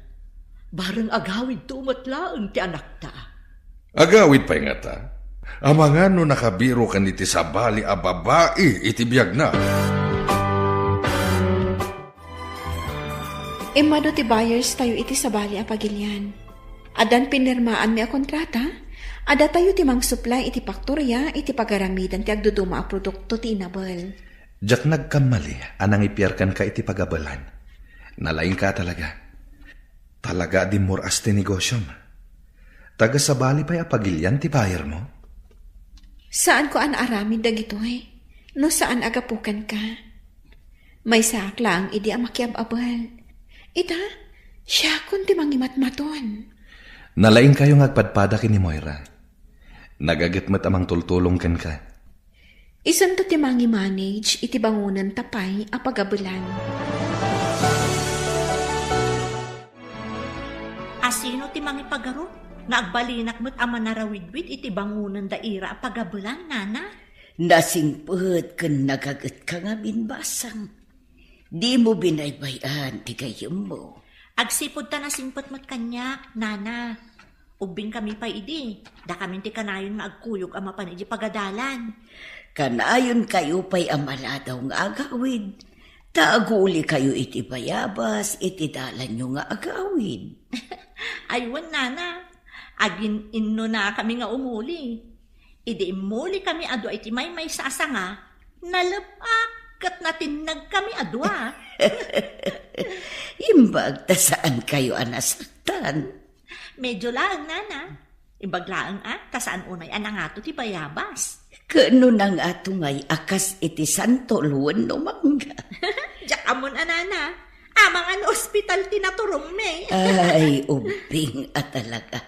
Bareng agawidto met laeng ti anakta. Agawid pay ngata? Amangan no nakabirokan iti sabali a babai iti biagna. Immadu ti buyers tayo iti sabali a pagilian. Addan pinirmaanmi a kontrata, adda tayo ti mangsupply iti paktoria iti pagaramidan ti agduduma a produkto ti inabel. Diak nagkammali a nangipiar kenka iti pagabelan. Nalaingka talaga. Talaga a dimmur-as ti negosiom. Taga sabali pay a pagilian ti buyermo? Saanko a naaramid dagitoy no saan a gapu kenka. Maysaak laeng idi a makiab-abel. Ita, siakon ti mangimatmaton. Nalaingkayo nga agpadpada ken ni Moira. Nagaget met a mangtultulong kenka. Isunto ti mangi-manage iti bangonenta pay a pagabelan. A sino ti mangipagarup nga agbalinak met a manarawidwid iti bangonenda ira a pagabelan, nana? Nasingpet ken nagagetka ngamin, basang. Dimo binaybay-an ti gayyemmo. Agsipud ta nasingpet met kaniak, nana. Ubbingkami pay idi, dakamin ti kanayon nga agkuyog a mapan iti pagadalan. Kanayonkayo pay a maladaw nga agawid, ta agulikayo iti bayabas iti dalanyo nga agawid. Ay wen, nana, agin-innonakami nga umuli. Idi immulikami a dua iti maymaysa a sanga, nalep-ak ket natinnagkami a dua. Imbag ta saankayo a nasaktan. Medyo laeng, nana. Imbag laeng a, ta saan unay a nangato ti bayabas. Ket no nangato ngay a kas iti santo wenno mangga. Diak ammon a, nana. Amangan no ospital ti naturongmi. Ay, ubbing a talaga.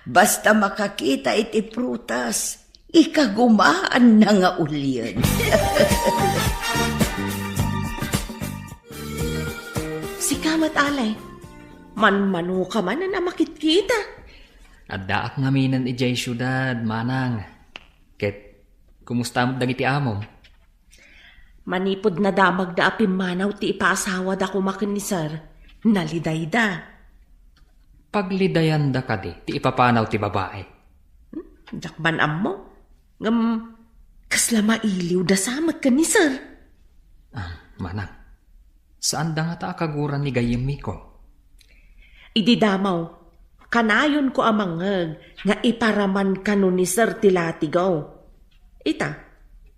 Basta makakita iti prutas, ikagumaanna nga ulien. Sika met, Ale. Manmanoka manen a makitkita. Addaak ngaminen idiay siudad, manang. Ket, kumusta met dagiti amom? Manipud nadamagda a pimmanaw ti ipaasawada koma ken ni Sir, nalidayda. Paglidayanda kadi ti ipapanaw ti babai? Hmm, diak man ammo. Ngem, kasla mailiwda sa met ken ni Sir. Ah, manang. Saanda ngata a kaguran ni gayyem Miko? Idi damo, kanayonko a mangngeg nga iparaman kano ni Sir ti latigaw. Ita,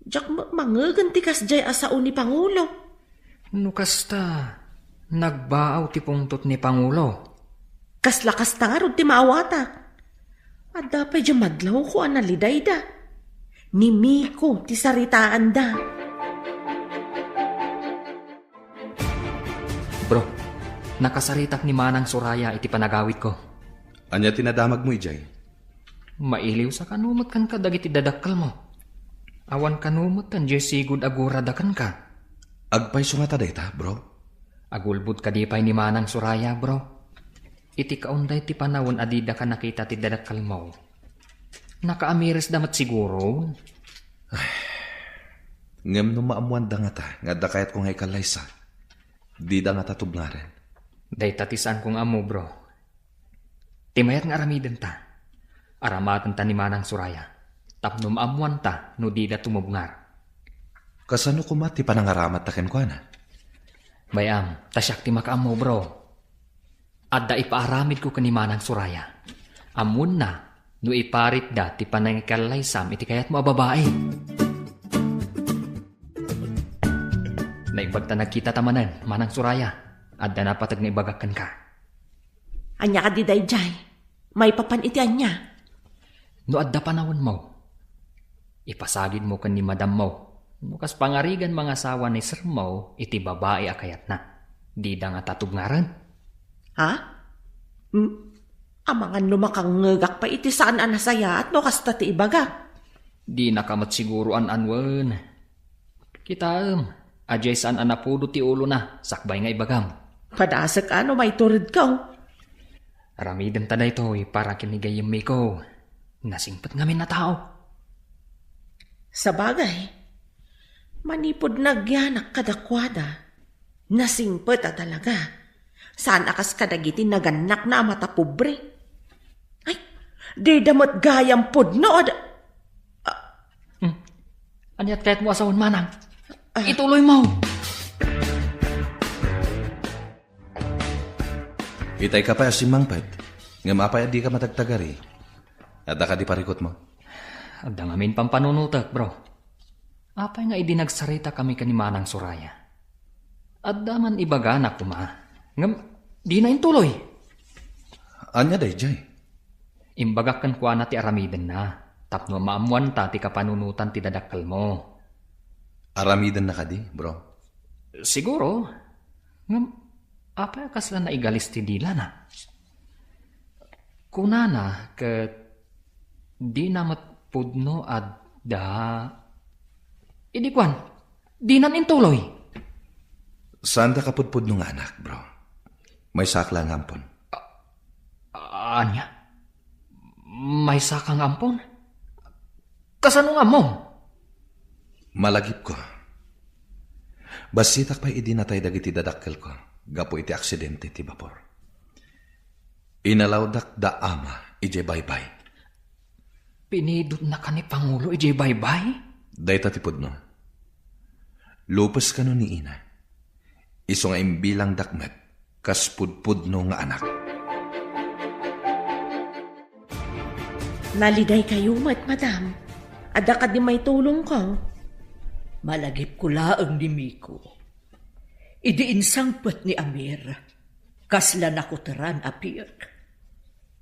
diak met mangngegen ti kasdiay a sao ni Pangulo. No kasta, nagbaaw ti pungtot ni Pangulo. Kasla kasta ngarud ti maawatak. Adda pay diay madlawko a nalidayda. Ni Miko ti saritaanda. Bro, nakasaritak ni Manang Soraya iti panagawidko. Ania ti nadamagmo idiay? Mailiwsa kano met kenka dagiti dadakkelmo. Awan kano met diay sigud a gurada kenka. Agpayso ngata dayta, bro? Agulbod kadi pay ni Manang Soraya, bro. Iti kaunday ti panawen a didaka nakita ti dadakkelmo, nakaamiresda met siguro. Ngem no maammoanda ngata nga adda kayatko nga ikallaysa, dida ngata tubngaren. Dayta ti saanko nga ammo, bro. Ti mayat nga aramidenta, aramatenta ni Manang Soraya, tapno maammoanta no dida tumubngar. Kasano koma ti panangaramatta kenkuana? Bay-am, ta siak ti makaammo, bro. Adda ipaaramidko ken ni Manang Soraya. Ammoenna no iparitda ti panangikallaysam iti kayatmo a babai. Naimbag ta nagkitata manen, Manang Soraya. Adda napateg nga ibagak kenka. Ania kadi daydiay? Maipapan iti ania? No adda panawenmo, ipasagidmo ken ni madammo no kas pangarigan mangasawa ni sermo iti babai a kayatna. Dida ngata tubngaren. Ha? Hmm? Amangan no makangngegak pay iti saan a nasayaat no kasta ti ibagak. Dinaka met siguro an-anuen. Kitaem, adiay saan a napudo ti ulona sakbay nga ibagam. Padasek a no maituredko. Aramidenta daytoy para ken ni gayyem Miko. Nasingpet ngamin a tao. Sabagay, manipud nagyanak kadakuada, nasingpet a talaga. Saan a kas kadagiti nagannakna a matapobre. Ay, dida met gayam pudno a da-, Hmm. Aniat kayatmo a sawen, manang? Ah. Ituloymo. Itay ka pay a simmangpet. Ngem apay a dika matagtagari? Adda kadi parikutmo? Adda ngamin pampanunotek, bro. Apay nga idi nagsaritakami ken ni Manang Soraya, adda man ibagana koma, ngem dina intuloy. Ania daydiay? Imbagak kenkuana ti aramidenna tapno maammoanta ti kapanunotan ti dadakkelmo. Aramidenna kadi, bro? Siguro. Ngem, apay a kasla naigalis ti dilana? Kunana ket dina met pudno adda. Idi kuan, dinan intuloy. Saanda kapudpudno nga anak, bro. Maysaak la nga ampon. A-, ania? Maysaka nga ampon? Kasano nga ammom? Malagipko. Bassitak pay idi natay dagiti dadakkelko gapu iti aksidente ti bapor. Inalawdak da ama idiay baybay. Pinidotnaka ni Pangulo idiay baybay? Dayta ti pudno. Lupes kano ni ina. Isu nga imbilangdak met kas pudpudno nga anak. Nalidaykayo met, madam. Adda kadi maitulongko? Malagipko laeng ni Miko. Idi insangpet ni Amir, kasla nakuteran a piek.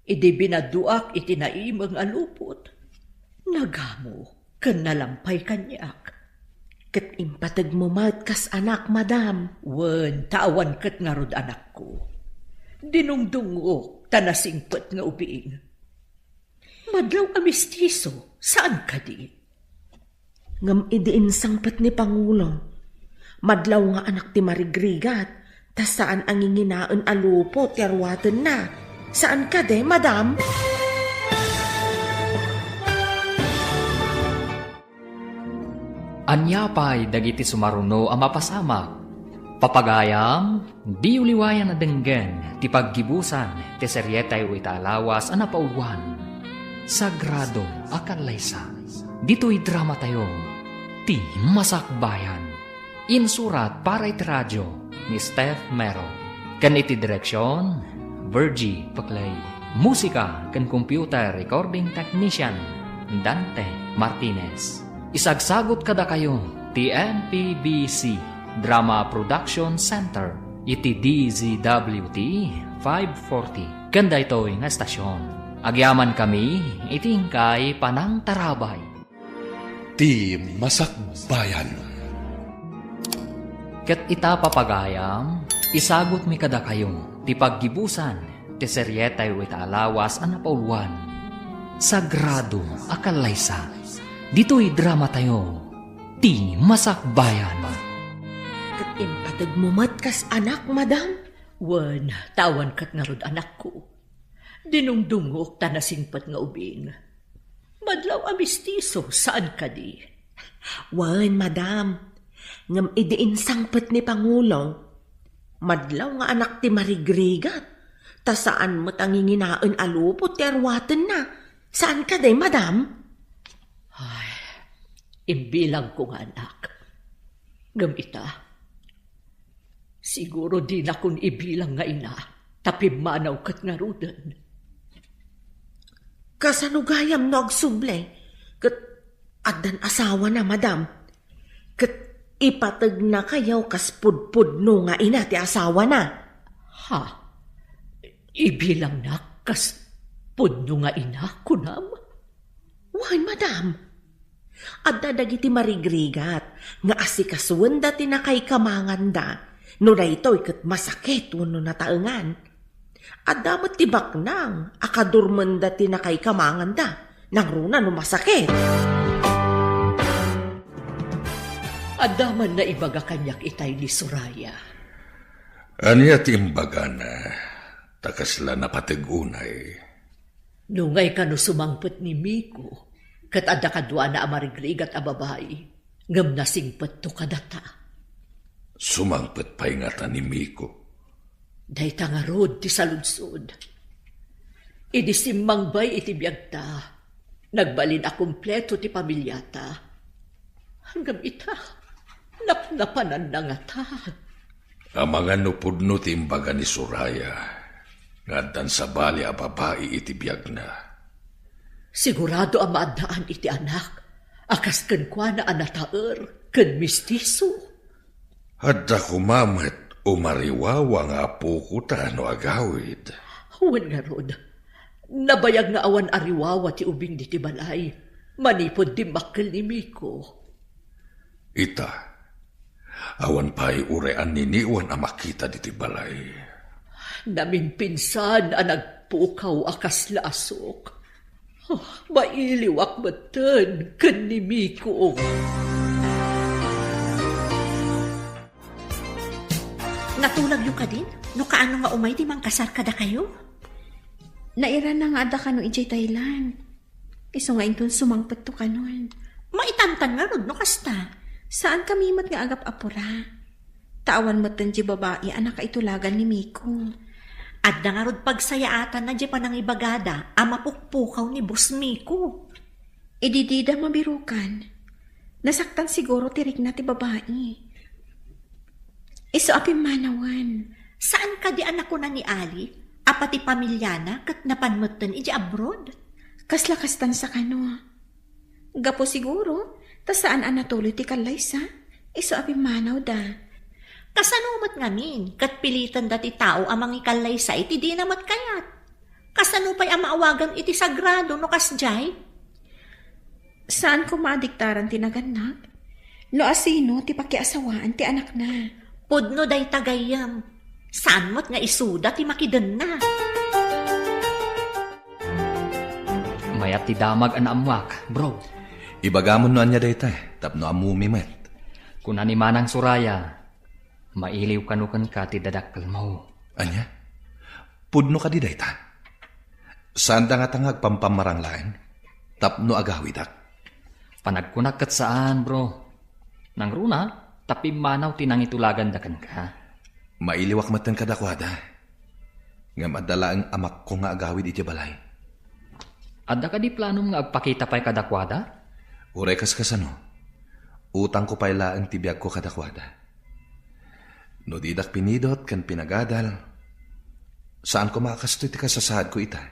Idi binaduak iti naimeng a lupot, nagamo ken nalampay kaniak. Ket impategmo met kas anak, madam. Wen, ta awan ket ngarud anakko. Dinungdungok ta nasingpet nga ubing. Madlaw a mistiso, saan kadi? Ngem idi insangpet ni Pangulo, madlaw nga anak ti marigrigat, ta saan a nginginaen a lupot ti aruatenna. Saan kadi, madam? Ania pay dagiti sumaruno a mapasamak? Papagayam, diyo liwayan a denggen ti paggibusan ti serietayo ita a lawas a napauluan, Sagrado a Kallaysa. Ditoy dramatayo, Ti Masakbayan. Insurat para iti radio ni Steph Mero. Ken iti direksion, Virgie Paclay. Musika ken computer recording technician, Dante Martinez. Isagsagut kadakayo ti M P B C Drama Production Center iti D Z W T five forty ken daytoy nga estasion. Agyamankami iti inkay panangtarabay. Ti Masakbayan. Ket ita, papagayam, isagutmi kadakayo ti paggibusan ti serietayo ita a lawas a napauluan, Sagrado a Kallaysa. Ditoy dramatayo, Ti Masakbayan. Ket impategmo met kas anak, madam? Wen, ta awan ket ngarud anakko. Dinungdungok ta nasingpet nga ubing. Madlaw a mistiso, saan kadi? Wen, madam. Ngem idi insangpet ni Pangulo, madlaw nga anak ti marigrigat, ta saan met a nginginaen a lupot ti aruatenna. Saan kadi, madam? Ay, imbilangko nga anak. Ngem ita, siguro dinakon ibilang nga ina, ta pimmanaw ket ngaruden. Kasano gayam no agsubli ket addan asawana, madam? Ket ipategnakayo kas pudpudno nga ina ti asawana. Ha? Ibilangnak kas pudno nga ina, kunam? Wen, madam. Adda dagiti marigrigat nga asikasoenda ti nakaikamanganda, no daytoy ket masakit wenno nataengan. Adda met ti baknang a kadurmenda ti nakaikamanganda, nangruna no masakit. Adda man naibaga kaniak itay ni Soraya. Ania ti imbagana, ta kasla napateg unay? Nungay kano sumangpet ni Miko, ket adda kaduana a marigrigat a babai, ngem nasingpetto kadata. Sumangpet pay ngata ni Miko? Dayta ngarud ti saludsod. Idi simmangbay iti biagta, nagbalin a kompleto ti pamiliata. Ngem ita, napnapananna ngata. Amangan no pudno ti imbaga ni Soraya nga addan sabali a babai iti biagna. Sigurado a maaddaan iti anak a kas kenkuana a nataer ken mistiso. Adda koma met umariwawa nga apokota no agawid. Wen ngarud, nabayag nga awan ariwawa ti ubing diti balay manipud dimmakkel ni Miko. Ita, awan pay uray anniniwan a makita diti balay. Namimpinsan a nagpukaw a kasla a sok. Oh, mailiwak metten ken ni Miko. Natulagyo kadin? No kaano nga umay ti mangkasar kadakayo? Nairana nga adda kano idiay Thailand. Isu nga inton sumangpetto kanon. Maitantan ngarud no kasta. Saan kami met nga agap-apura. Ta awan metten di babai a nakaitulagan ni Miko. Adda ngarud pagsayaatanna di panangibagada a mapukpukaw ni Boss Miko. Idi dida mabirukan, nasaktan siguro ti rikna ti babai. Isu a pimmanawen. Saan kadi a nakuna ni Ali a pati pamiliana ket napan metten iti abroad? Kasla kastan sa kano. Gapu siguro, ta saan a natuloy ti kallaysa, isu a pimmanawda. Kasano met ngamin, ket pilitenda ti tao a mangikallaysa iti dina met kayat? Kasano pay a maawagam iti sagrado no kasdiay? Saan koma a diktaran ti nagannak? No asino ti pakiasawaan ti anakna? Pudno dayta gayyem. Saan met nga isuda ti makidenna? Mayat ti damag a naammoak, bro. Ibagamon no ania dayta, tapno ammomi met. Kuna ni Manang Soraya, mailiw kano kenka ti dadakkelmo. Ania? Pudno kadi dayta? Saanda ngata nga agpampamarang laeng tapno agawidak? Panagkunak ket saan, bro. Nangruna, ta pimmanaw ti nangitulaganda kenka. Mailiwak metten kadakuada. Ngem adda laeng amakko nga agawid idiay balay. Adda kadi planom nga agpakita pay kadakuada? Uray kas kasano, utangko pay laeng ti biagko kadakuada. No didak pinidot ken pinagadal, saan koma a kastoy ti kasasaadko ita.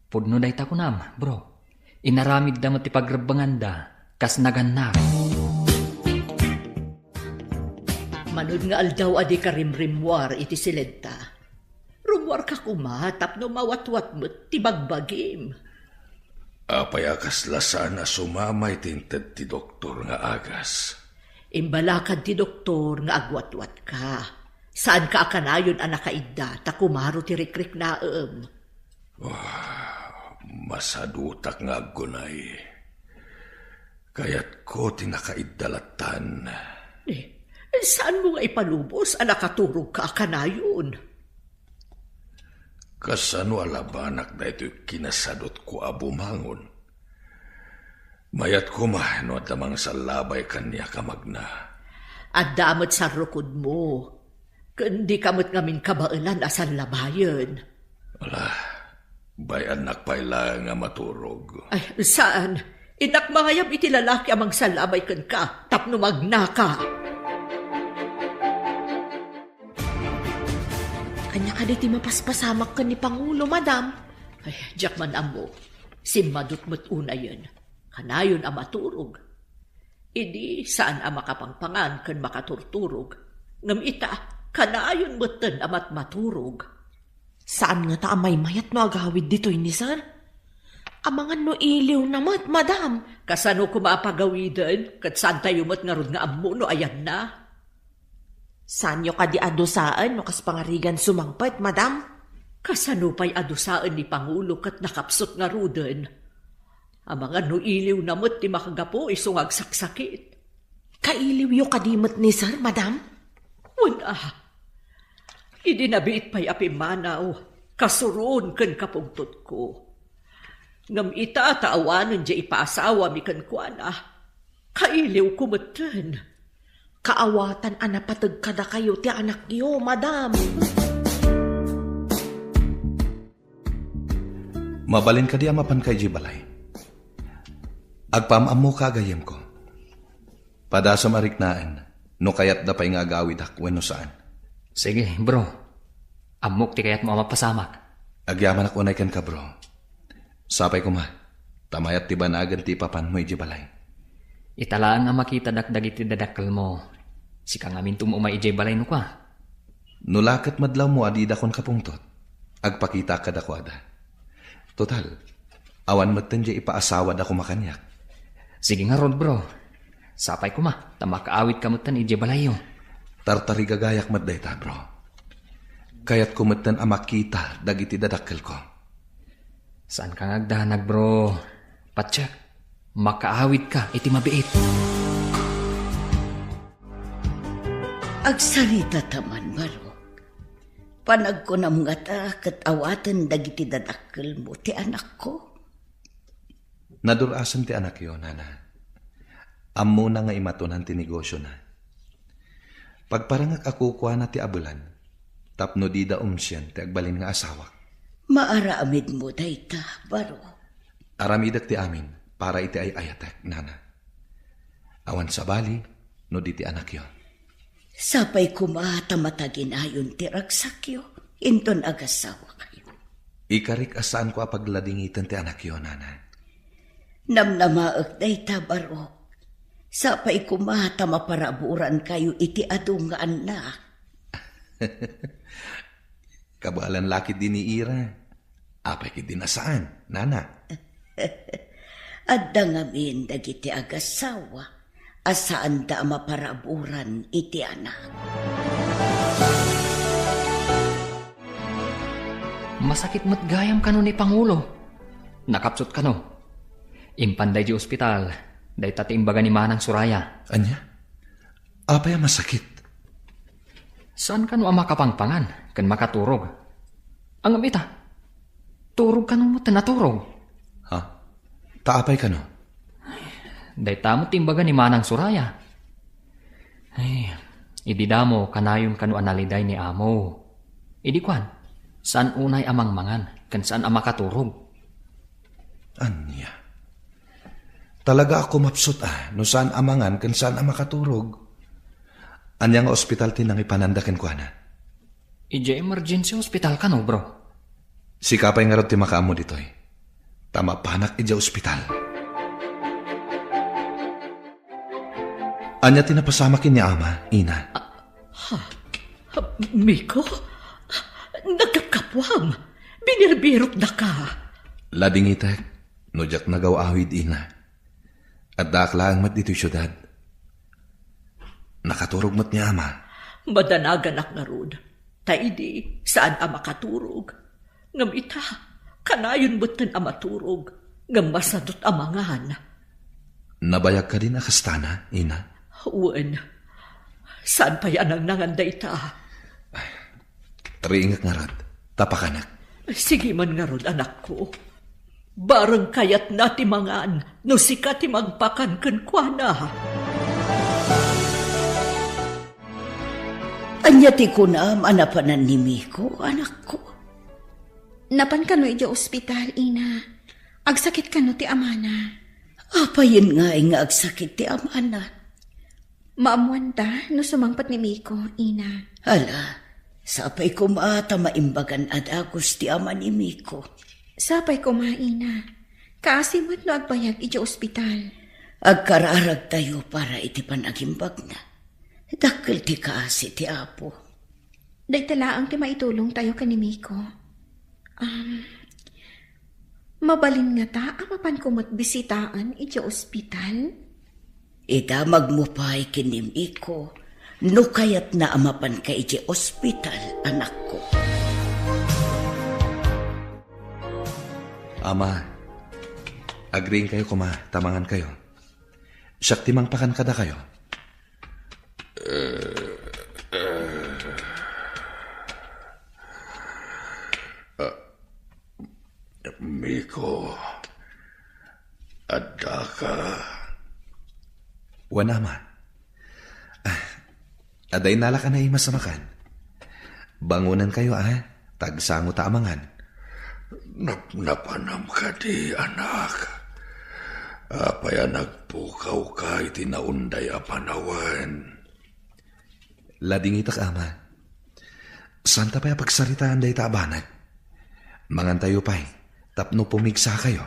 Pudno dayta kunam, bro. Inaramidda met ti pagrebbenganda kas nagannak. Manod nga aldaw a di ka rimrimmuar iti siledta, rummuarka koma tapno mawatwat met ti bagbagim. Apay a kasla saan a sumamay ti inted ti doktor nga agas? Imbalakad ti doktor nga agwatwatka. Saanka a kanayon a nakaidda ta kumaro ti rikriknaem. Ah, masadutak nga aggunay. Kayatko ti nakaidda lattan. Eh, saanmo nga ipalubos a nakaturogka a kanayon? Kasano a labanak daytoy kinasadutko a bumangon? Mayat koma no adda mangsallabay kaniak a magna. Adda met sarrukodmo, ken dika met ngamin kabaelan a sallabayen. Ala, bay-annak pay laeng a maturog. Ay, saan? Innak mangayab iti lalaki a mangsallabay kenka tapno magnaka. Ania kadi ti mapaspasamak ken ni Pangulo, madam? Ay, diak man ammo. Simmadot met unayen. Kanayon a maturog. Idi saan a makapangpangan ken makaturturog. Ngem ita, kanayon metten a matmaturog. Saan ngata a maymayat no agawid ditoy ni sir? Amangan no iliwna met, madam. Kasano koma a pagawiden? Ket saantayo met ngarud nga ammo no ayanna? Saanyo kadi a dusaen no kas pangarigan sumangpet, madam? Kasano pay a dusaen ni Pangulo ket nakapsut ngaruden? Amangan no iliwna met ti makagapu isu nga agsaksakit. Kailiwyo kadi met ni sir, madam? Wen a. Idi nabiit pay a pimmanaw, kasuron ken kapungtotko. Ngem ita ta awanen diay ipaasawami kenkuana, kailiwko metten. Kaawatan a napateg kadakayo ti anakyo, madam. Mabalin kadi a mapanka idiay balay? Agpaam-ammoka a gayyemko. Padasam a riknaen no kayatda pay nga agawidak wenno saan. Sige, bro. Ammok ti kayatmo a mapasamak. Agyamanak unay kenka, bro. Sapay koma, ta mayat ti banagen ti ipapanmo idiay balay. Ita laeng a makitadak dagiti dadakkelmo. Sika ngamin ti umay idiay balay no kua. No la ket madlawmo a didakon kapungtot, agpakitaak kadakuada. Total, awan metten diay ipaasawada koma kaniak. Sige ngarud, bro. Sapay koma, ta makaawidka metten idiay balayyo. Tartarigagayak met dayta, bro. Kayatko metten a makita dagiti dadakkelko. Saanka nga agdanag, bro. Patiek, makaawidka iti mabiit. Agsaritata man, baro. Panagkunam ngata ket awaten dagiti dadakkelmo ti anakko? Nadur-asem ti anakyo, nana. Ammona nga imatonan ti negosiona. Pagparangak a kukuana ti abelan tapno dida umsien ti agbalin nga asawak. Maaramidmo dayta, baro. Aramidek ti amin para iti ay-ayatek, nana. Awan sabali no di ti anakyo. Sapay koma ta mataginayon ti ragsakyo inton agasawakayo. Ikarik a saanko a pagladingiten ti anakyo, nana. Namnamaek dayta, barok. Sapay koma ta maparaburankayo iti adu nga annak. Kabaelan la ketdi ni Ira. Apay ketdin a saan, nana? Adda ngamin dagiti agasawa a saanda a maparaburan iti anak. Masakit met gayam kano ni Pangulo. Nakapsut kano. Impanda idiay ospital, dayta ti imbaga ni Manang Soraya. Ania? Apay a masakit? Saan kano a makapangpangan ken makaturog? Ngem ita, turog kano met ti naturog. Ha? Ta apay kano? Dayta met ti imbaga ni Manang Soraya. Ay, idi damo, kanayon kano a naliday ni amo. Idi kuan, saan unay a mangmangan ken saan a makaturog. Ania? Talaga a kumapsut a no saan a mangan ken saan a makaturog. Ania nga ospital ti nangipananda kenkuana? Idiay emergency hospital kano, bro. Sika pay ngarud ti makaammo ditoy. Ta mapanak idiay ospital. Ania ti napasamak ken ni ama, ina? Ha? Miko? Nagkapkapuam. Binirbirokdaka. Ladingitek no diak nagaw-awid, ina. Addaak laeng met ditoy siudad. Nakaturog met ni ama. Madanaganak ngarud. Ta idi, saan a makaturog. Ngem ita, kanayon metten a maturog, ngem masadut a mangan. Nabayag kadin a kastana, ina? Wen, saan pay a nangnangan dayta. Riingek ngarud, ta pakanak. Sige man ngarud, anakko. Bareng kayatna ti mangan, no sika ti mangpakan kenkuana. Ania ti kunam a napanan ni Miko, anakko? Napan kano idiay ospital, ina. Agsakit kano ti amana. Apayen ngay nga agsakit ti amana? Maammuanta no sumangpet ni Miko, ina. Ala, sapay koma ta maimbagan a dagus ti ama ni Miko. Sapay koma, ina. Kaasi met no agbayag idiay ospital. Agkararagtayo para iti panagimbagna. Dakkel ti kaasi ti Apo. Dayta laeng ti maitulongtayo ken ni Miko. Um, mabalin ngata a mapanko met bisitaen idiay ospital? Idamagmo pay ken ni Miko no kayatna a mapanka idiay ospital, anakko. Ama, agriingkayo koma, ta mangankayo. Siak ti mangpakan kadakayo. Miko, addaka? Wen, ama. Ah, adda innalak a naimas a makan. Bangonankayo, a, ta agsangota a mangan. Napnapanam kadi, anak? Apay a nagpukawka iti naunday a panawen? Ladingitak, ama. Saanta pay a pagsaritaan dayta a banag. Mangantayo pay tapno pumigsakayo.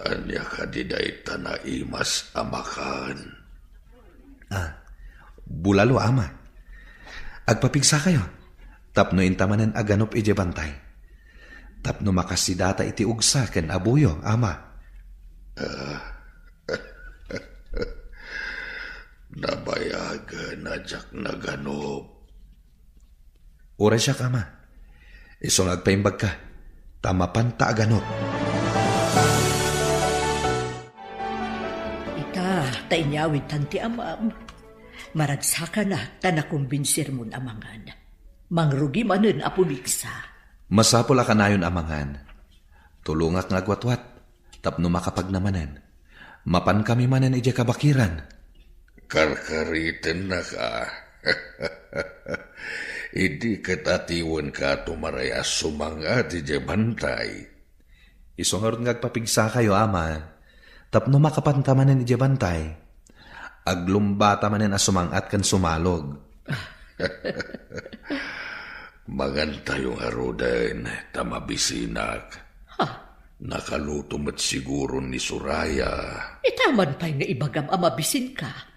Ania kadi dayta naimas a makan? Ah, bulalo, ama. Agpapigsakayo tapno inta manen a ganup idiay bantay. Tapno makasidata iti ugsa ken abuyo, ama. Ah, nabayagen a diak naganup. Uray siak, ama. Isu nga agpaimbagka, ta mapanta a ganup. Ita, ta inyawidtan ti amam. Maragsakanak ta nakumbinsirmon a mangan. Mangrugi manen a pumigsa. Masapul a kanayon a mangan. Tulongak nga agwatwat tapno makapagna manen. Mapankami manen idiay kabakiran. Karkaritennaka. Idi ket atiwenka a tumaray a sumang-at idiay bantay. Isu ngarud nga agpapigsakayo, ama, tapno makapanta manen idiay bantay. Aglumbata manen a sumang-at ken sumalog. Mangantayo ngaruden, ta mabisinak. Ha? Nakaluto met siguro ni Soraya. Ita man pay nga ibagam a mabisinka.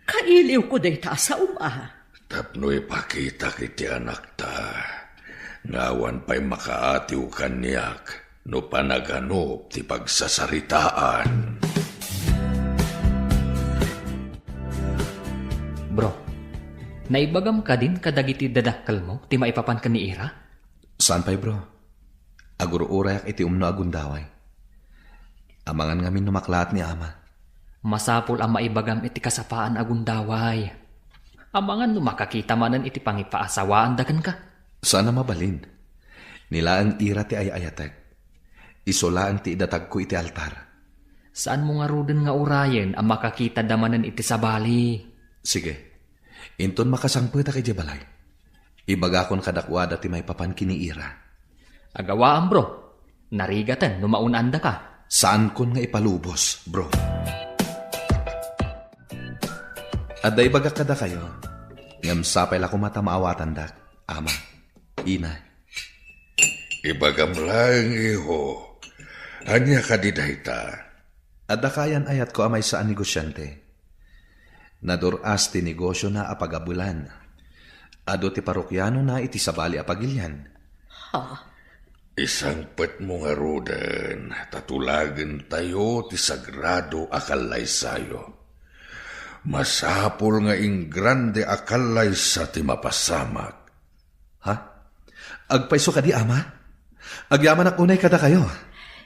Kailiwko dayta a saom a. Tapno ipakitak iti anakta Nga awan pay makaatiw kaniak no panaganup ti pagsasaritaan. Bro, naibagam kadin kadagiti dadakkelmo ti maipapan ken ni Ira? Saan pay, bro? Agur-urayak iti umno a gundaway. Amangan ngamin no maklaat ni ama. Masapul a maibagam iti kasapaan a gundaway. Amangan no makakita manen iti pangipaasawaanda kenka. Saan a mabalin. Ni laeng Ira ti ay-ayatek. Isu laeng ti idatagko iti altar. Saanmo ngaruden nga urayen a makakitada manen iti sabali? Sige. Inton makasangpetak idiay balay, ibagakon kadakuada ti maipapan ken ni Ira. Agawaam, bro. Narigaten no maun-andaka. Saankon nga ipalubos, bro. Adda ibagak kadakayo, ngem sapay la koma ta maawatandak, ama, ina. Ibagam laeng, iho. Ania kadi dayta? Adda kaayan-ayatko a maysa a negosiante. Nadur-as ti negosiona a pagabelan. Adu ti parokianona iti sabali a pagilian. Ha? Isangpetmo ngaruden ta tulagentayo ti sagrado a kallaysayo. Masapul nga ingrande a kallaysa ti mapasamak. Ha? Agpayso kadi, ama? Agyamanak unay kadakayo.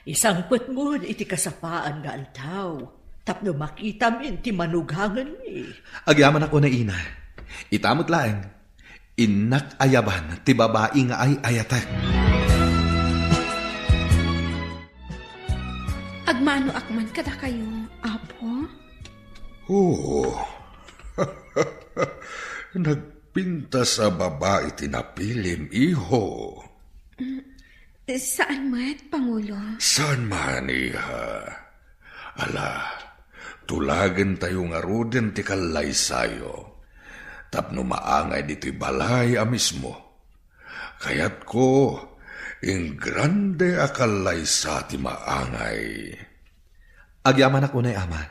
Isangpetmon iti kasapaan nga aldaw, tapno makitamin ti manugangenmi. Agyamanak unay, ina. Ita met laeng, innak ayaban ti babai nga ay-ayatek. Agmanoak man kadakayo, Apo. Oo. Nagpintas a babai ti napilim, iho. Mm, saan met, Pangulo? Saan man, iha. Ala, tulagentayo ngaruden ti kallaysayo. Tapno maangay ditoy balay a mismo. Kayatko, ingrande a kallaysa ti maangay. Agyamanak unay, ama.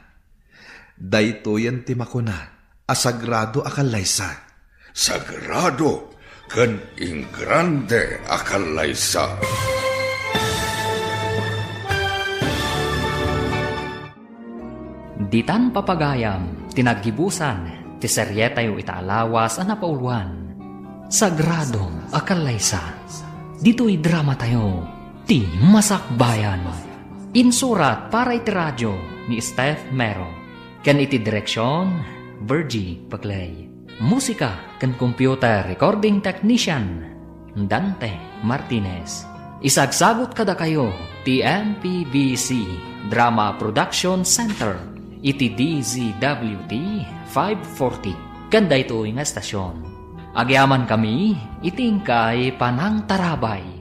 Daytoyen ti makuna a sagrado a kallaysa. Sagrado ken ingrande a kallaysa. Ditan papagayam ti naggibusan ti serietayo ita a lawas a napauloan, Sagrado a Kallaysa. Ditoy dramatayo, ti Masakbayan. Insurat para iti radio ni Steph Mero, ken iti direksion, Virgie Paclay. Musika ken computer recording technician, Dante Martinez. Isagsagut kadakayo ti M P B C Drama Production Center iti D Z W T five forty ken daytoy nga estasion. Agyamankami iti inkay panangtarabay.